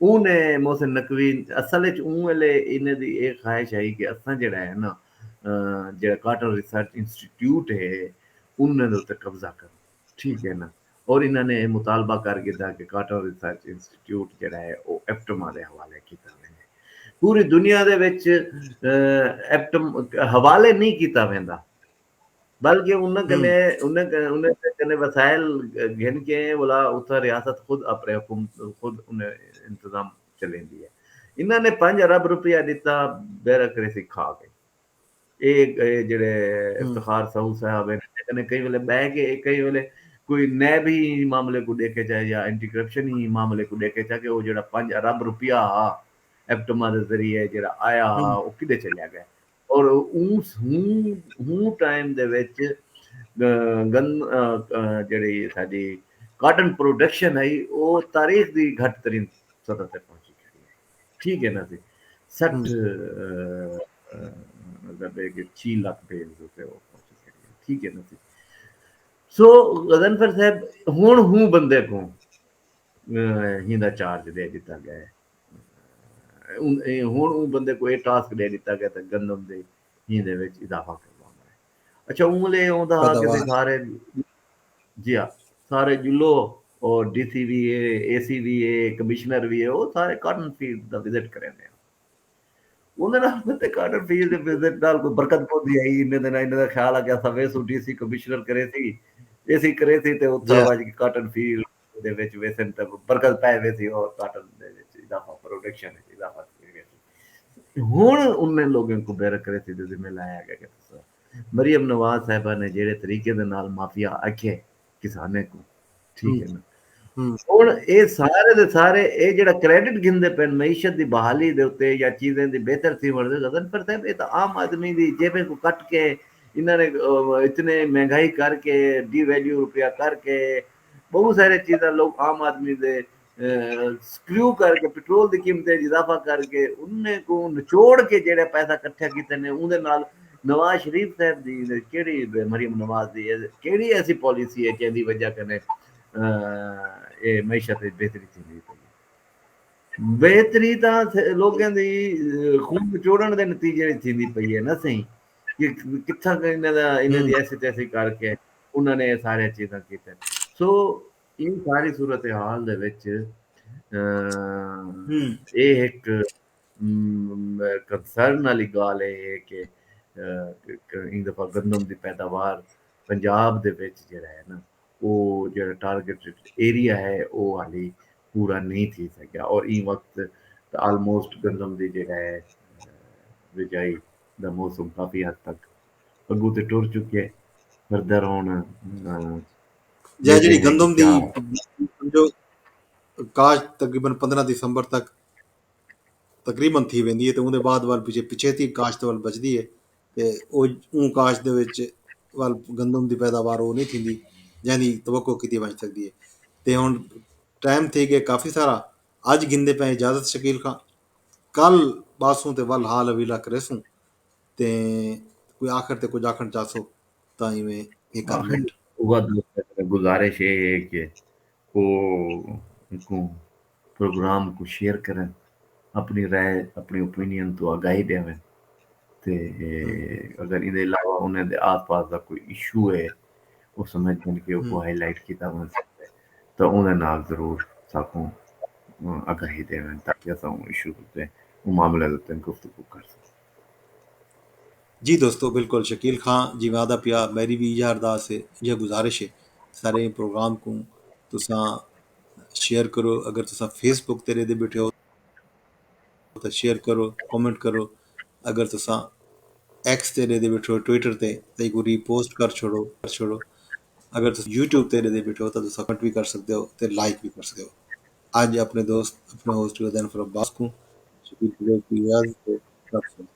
اوں نے محسن نقوی اصل وچ اوں ویلے انہیں دی ایک خواہش آئی کہ اساں جڑا ہے نا جڑا کاٹن ریسرچ انسٹیٹیوٹ ہے انہیں دے تے قبضہ کروں، ٹھیک ہے نا؟ اور انہاں نے مطالبہ کر گھدا کہ کاٹن ریسرچ انسٹیٹیوٹ جڑا ہے او ایپٹما دے حوالے کیتا ونجے۔ پوری دنیا دے وچ ایپٹم حوالے نہیں کیتا ویندا، بلکہ انہاں کنے انہاں کنے وسائل گھن کے ولا اتھا ریاست خود اپنے حکم خود انہیں انتظام چلیندی ہے۔ انہاں نے پنج ارب روپیہ ݙتا، بیورکریسی کھا ڳئی۔ اے اے جیڑھے افتخار سہو صاحب ہن، کئی ویلے ٻہہ ڳئے، کئی ویلے کوئی نیب ہی معاملے کوں ݙیکھے چا یا اینٹی کرپشن ہی معاملے کوں ݙیکھے چا کہ او جیڑھا پنج ارب روپیہ ہا ایپٹما دے ذریعے جیڑھا آیا ہا، او کݙے چلیا ڳئے؟ اور اوں ہوں ہوں ٹائم دے وچ گن جیڑھی ساڈی کاٹن پروڈکشن ہئی، او تاریخ دی گھٹ ترین سطح تے پہنچی کھڑی ہے۔ ٹھیک ہے نا سی؟ سٹھ مطلب ہے کہ چھی لکھ بیلز تے او پہنچی کھڑی ہے۔ ٹھیک ہے نا سی؟ سو غضنفر صاحب، ہن ہوں بندے کو ہیندا چارج دے ݙتا ڳئے۔ ہن اوں بندے کو اے ٹاسک ݙے ݙتا ڳئے تے گندم دے ہیندے وچ اضافہ کروانا ہے۔ اچھا، اوں ویلے اوندا ہا کہ سارے، جی ہاں، سارے جلو، اور ڈی سی وی اے، اے سی وی اے، کمشنر وی اے، او سارے کاٹن فیلڈ دا وزٹ کریندے ہن۔ اوندے نال تے کاٹن فیلڈ دے وزٹ نال کوئی برکت پوندی ہئی، انہیں دے نال انہیں دا خیال آ کہ اساں ویسوں ڈی سی کمشنر کریسی، اے سی کریسی تے اتھاں ونڄ کے کاٹن فیلڈ دے وچ ویسن تے برکت پے ویسی اور کاٹن دے وچ اضافہ، پروڈکشن وچ اضافہ تھی ویسی۔ ہن انہیں لوگوں کو بیورکریسی دے ذمہ لایا ڳیا کہ تساں مریم نواز صاحبہ نے جیڑھے طریقے دے نال مافیا آکھے کسانیں کو، ٹھیک ہے نا؟ ہن اے سارے دے سارے اے جیڑھا کریڈٹ گھندے پن معیشت دی بحالی دے اتے یا چیزیں دی بہتر تھیوݨ دے، غضنفر صاحب، اے تاں عام آدمی دی جیبیں کو کٹ کے انہاں نے اتنے مہنگائی کر کے، ڈی ویلیو روپیہ کر کے، بہت سارے چیزاں لوگ عام آدمی دے سکریو کر کے، پٹرول دی قیمتیں اضافہ کر کے، انہیں کو نچوڑ کے جیڑھے پیسہ کٹھا کیتے نے، اوندے نال نواز شریف صاحب دی کیڑھی، مریم نواز دی کیڑھی ایسی پالیسی ہے جیندی وجہ کنے اے معیشت وچ بہتری تھیندی پئی ہے؟ بہتری تاں لوکاں دی خون نچوڑن دے نتیجے وچ تھیندی پئی ہے نا سئیں، کہ کتھاں انہاں دا، انہاں دی ایسی تیسی کر کے انہاں نے اے سارے چیزاں کیتے۔ سو ایں ساری صورتحال دے وچ اے ہک کنسرن والی ڳالھ اے ہے کہ ایں دفعہ گندم دی پیداوار پنجاب دے وچ جیڑھا ہے نا، او جیڑھا ٹارگیٹڈ ایریا ہے، او حالی پورا نہیں تھی سڳیا اور ایں وقت تاں آلموسٹ گندم دی جیڑھا ہے بجائی دا موسم کافی حد تک اڳوں تے ٹر چکے۔ فردر ہن جیڑھی گندم دی سمجھو کاشت تقریباً پندرہ دسمبر تک تقریباً تھی ویندی ہے تے اوندے بعد ول پچھے پچھیتی کاشت ول بچدی ہے تے او اوں کاشت دے وچ ول گندم دی پیداوار او نہیں تھیندی جیندی توقع کیتی ونج سکدی ہے۔ تے ہن ٹائم تھی ڳئے کافی سارا، اڄ گھندے پئے اجازت شکیل خاں، کل ٻاسوں تے ول حال حویلا کریسوں تے کوئی آخر تے کجھ آکھݨ چاہسو تاں ایویں ہک آدھ منٹ۔ اوہا دوست گزارش اے ہے کہ او کوں پروگرام کوں شیئر کرن، اپݨی رائے، اپݨی اوپینین توں آگاہی ݙیون تے اگر ایندے علاوہ انہیں دے آس پاس دا کوئی ایشو ہے او سمجھدن کہ اوکوں ہائی لائٹ کیتا ونڄ سڳدے تاں اوندے نال ضرور ساکوں آگاہی ݙیون تاکہ اساں اوں ایشو اتے اوں معاملے دے اتے گفتگو کر سڳوں۔ جی دوستو، بالکل شکیل خاں جیویں آہدا پیا، میݙی وی ایہا ارداس ہے، ایہا گزارش ہے، سارے پروگرام کوں تساں شیئر کرو۔ اگر تساں فیس بک تے ݙیہدے ٻیٹھے ہو تاں شیئر کرو، کمنٹ کرو۔ اگر تساں ایکس تے ݙیہدے ٻیٹھے ہو، ٹویٹر تے، تاں ایکوں ری پوسٹ کر چھوڑو، کر چھوڑو۔ اگر تساں یوٹیوب تے ݙیہدے ٻیٹھے ہو تاں تساں کمنٹ وی کر سڳدے ہو تے لائک وی کر سڳدے ہو۔ اڄ اپݨے دوست، اپݨے ہوسٹ غضنفر عباس کوں شکیل بلوچ دی اجازت تے رب سوندے۔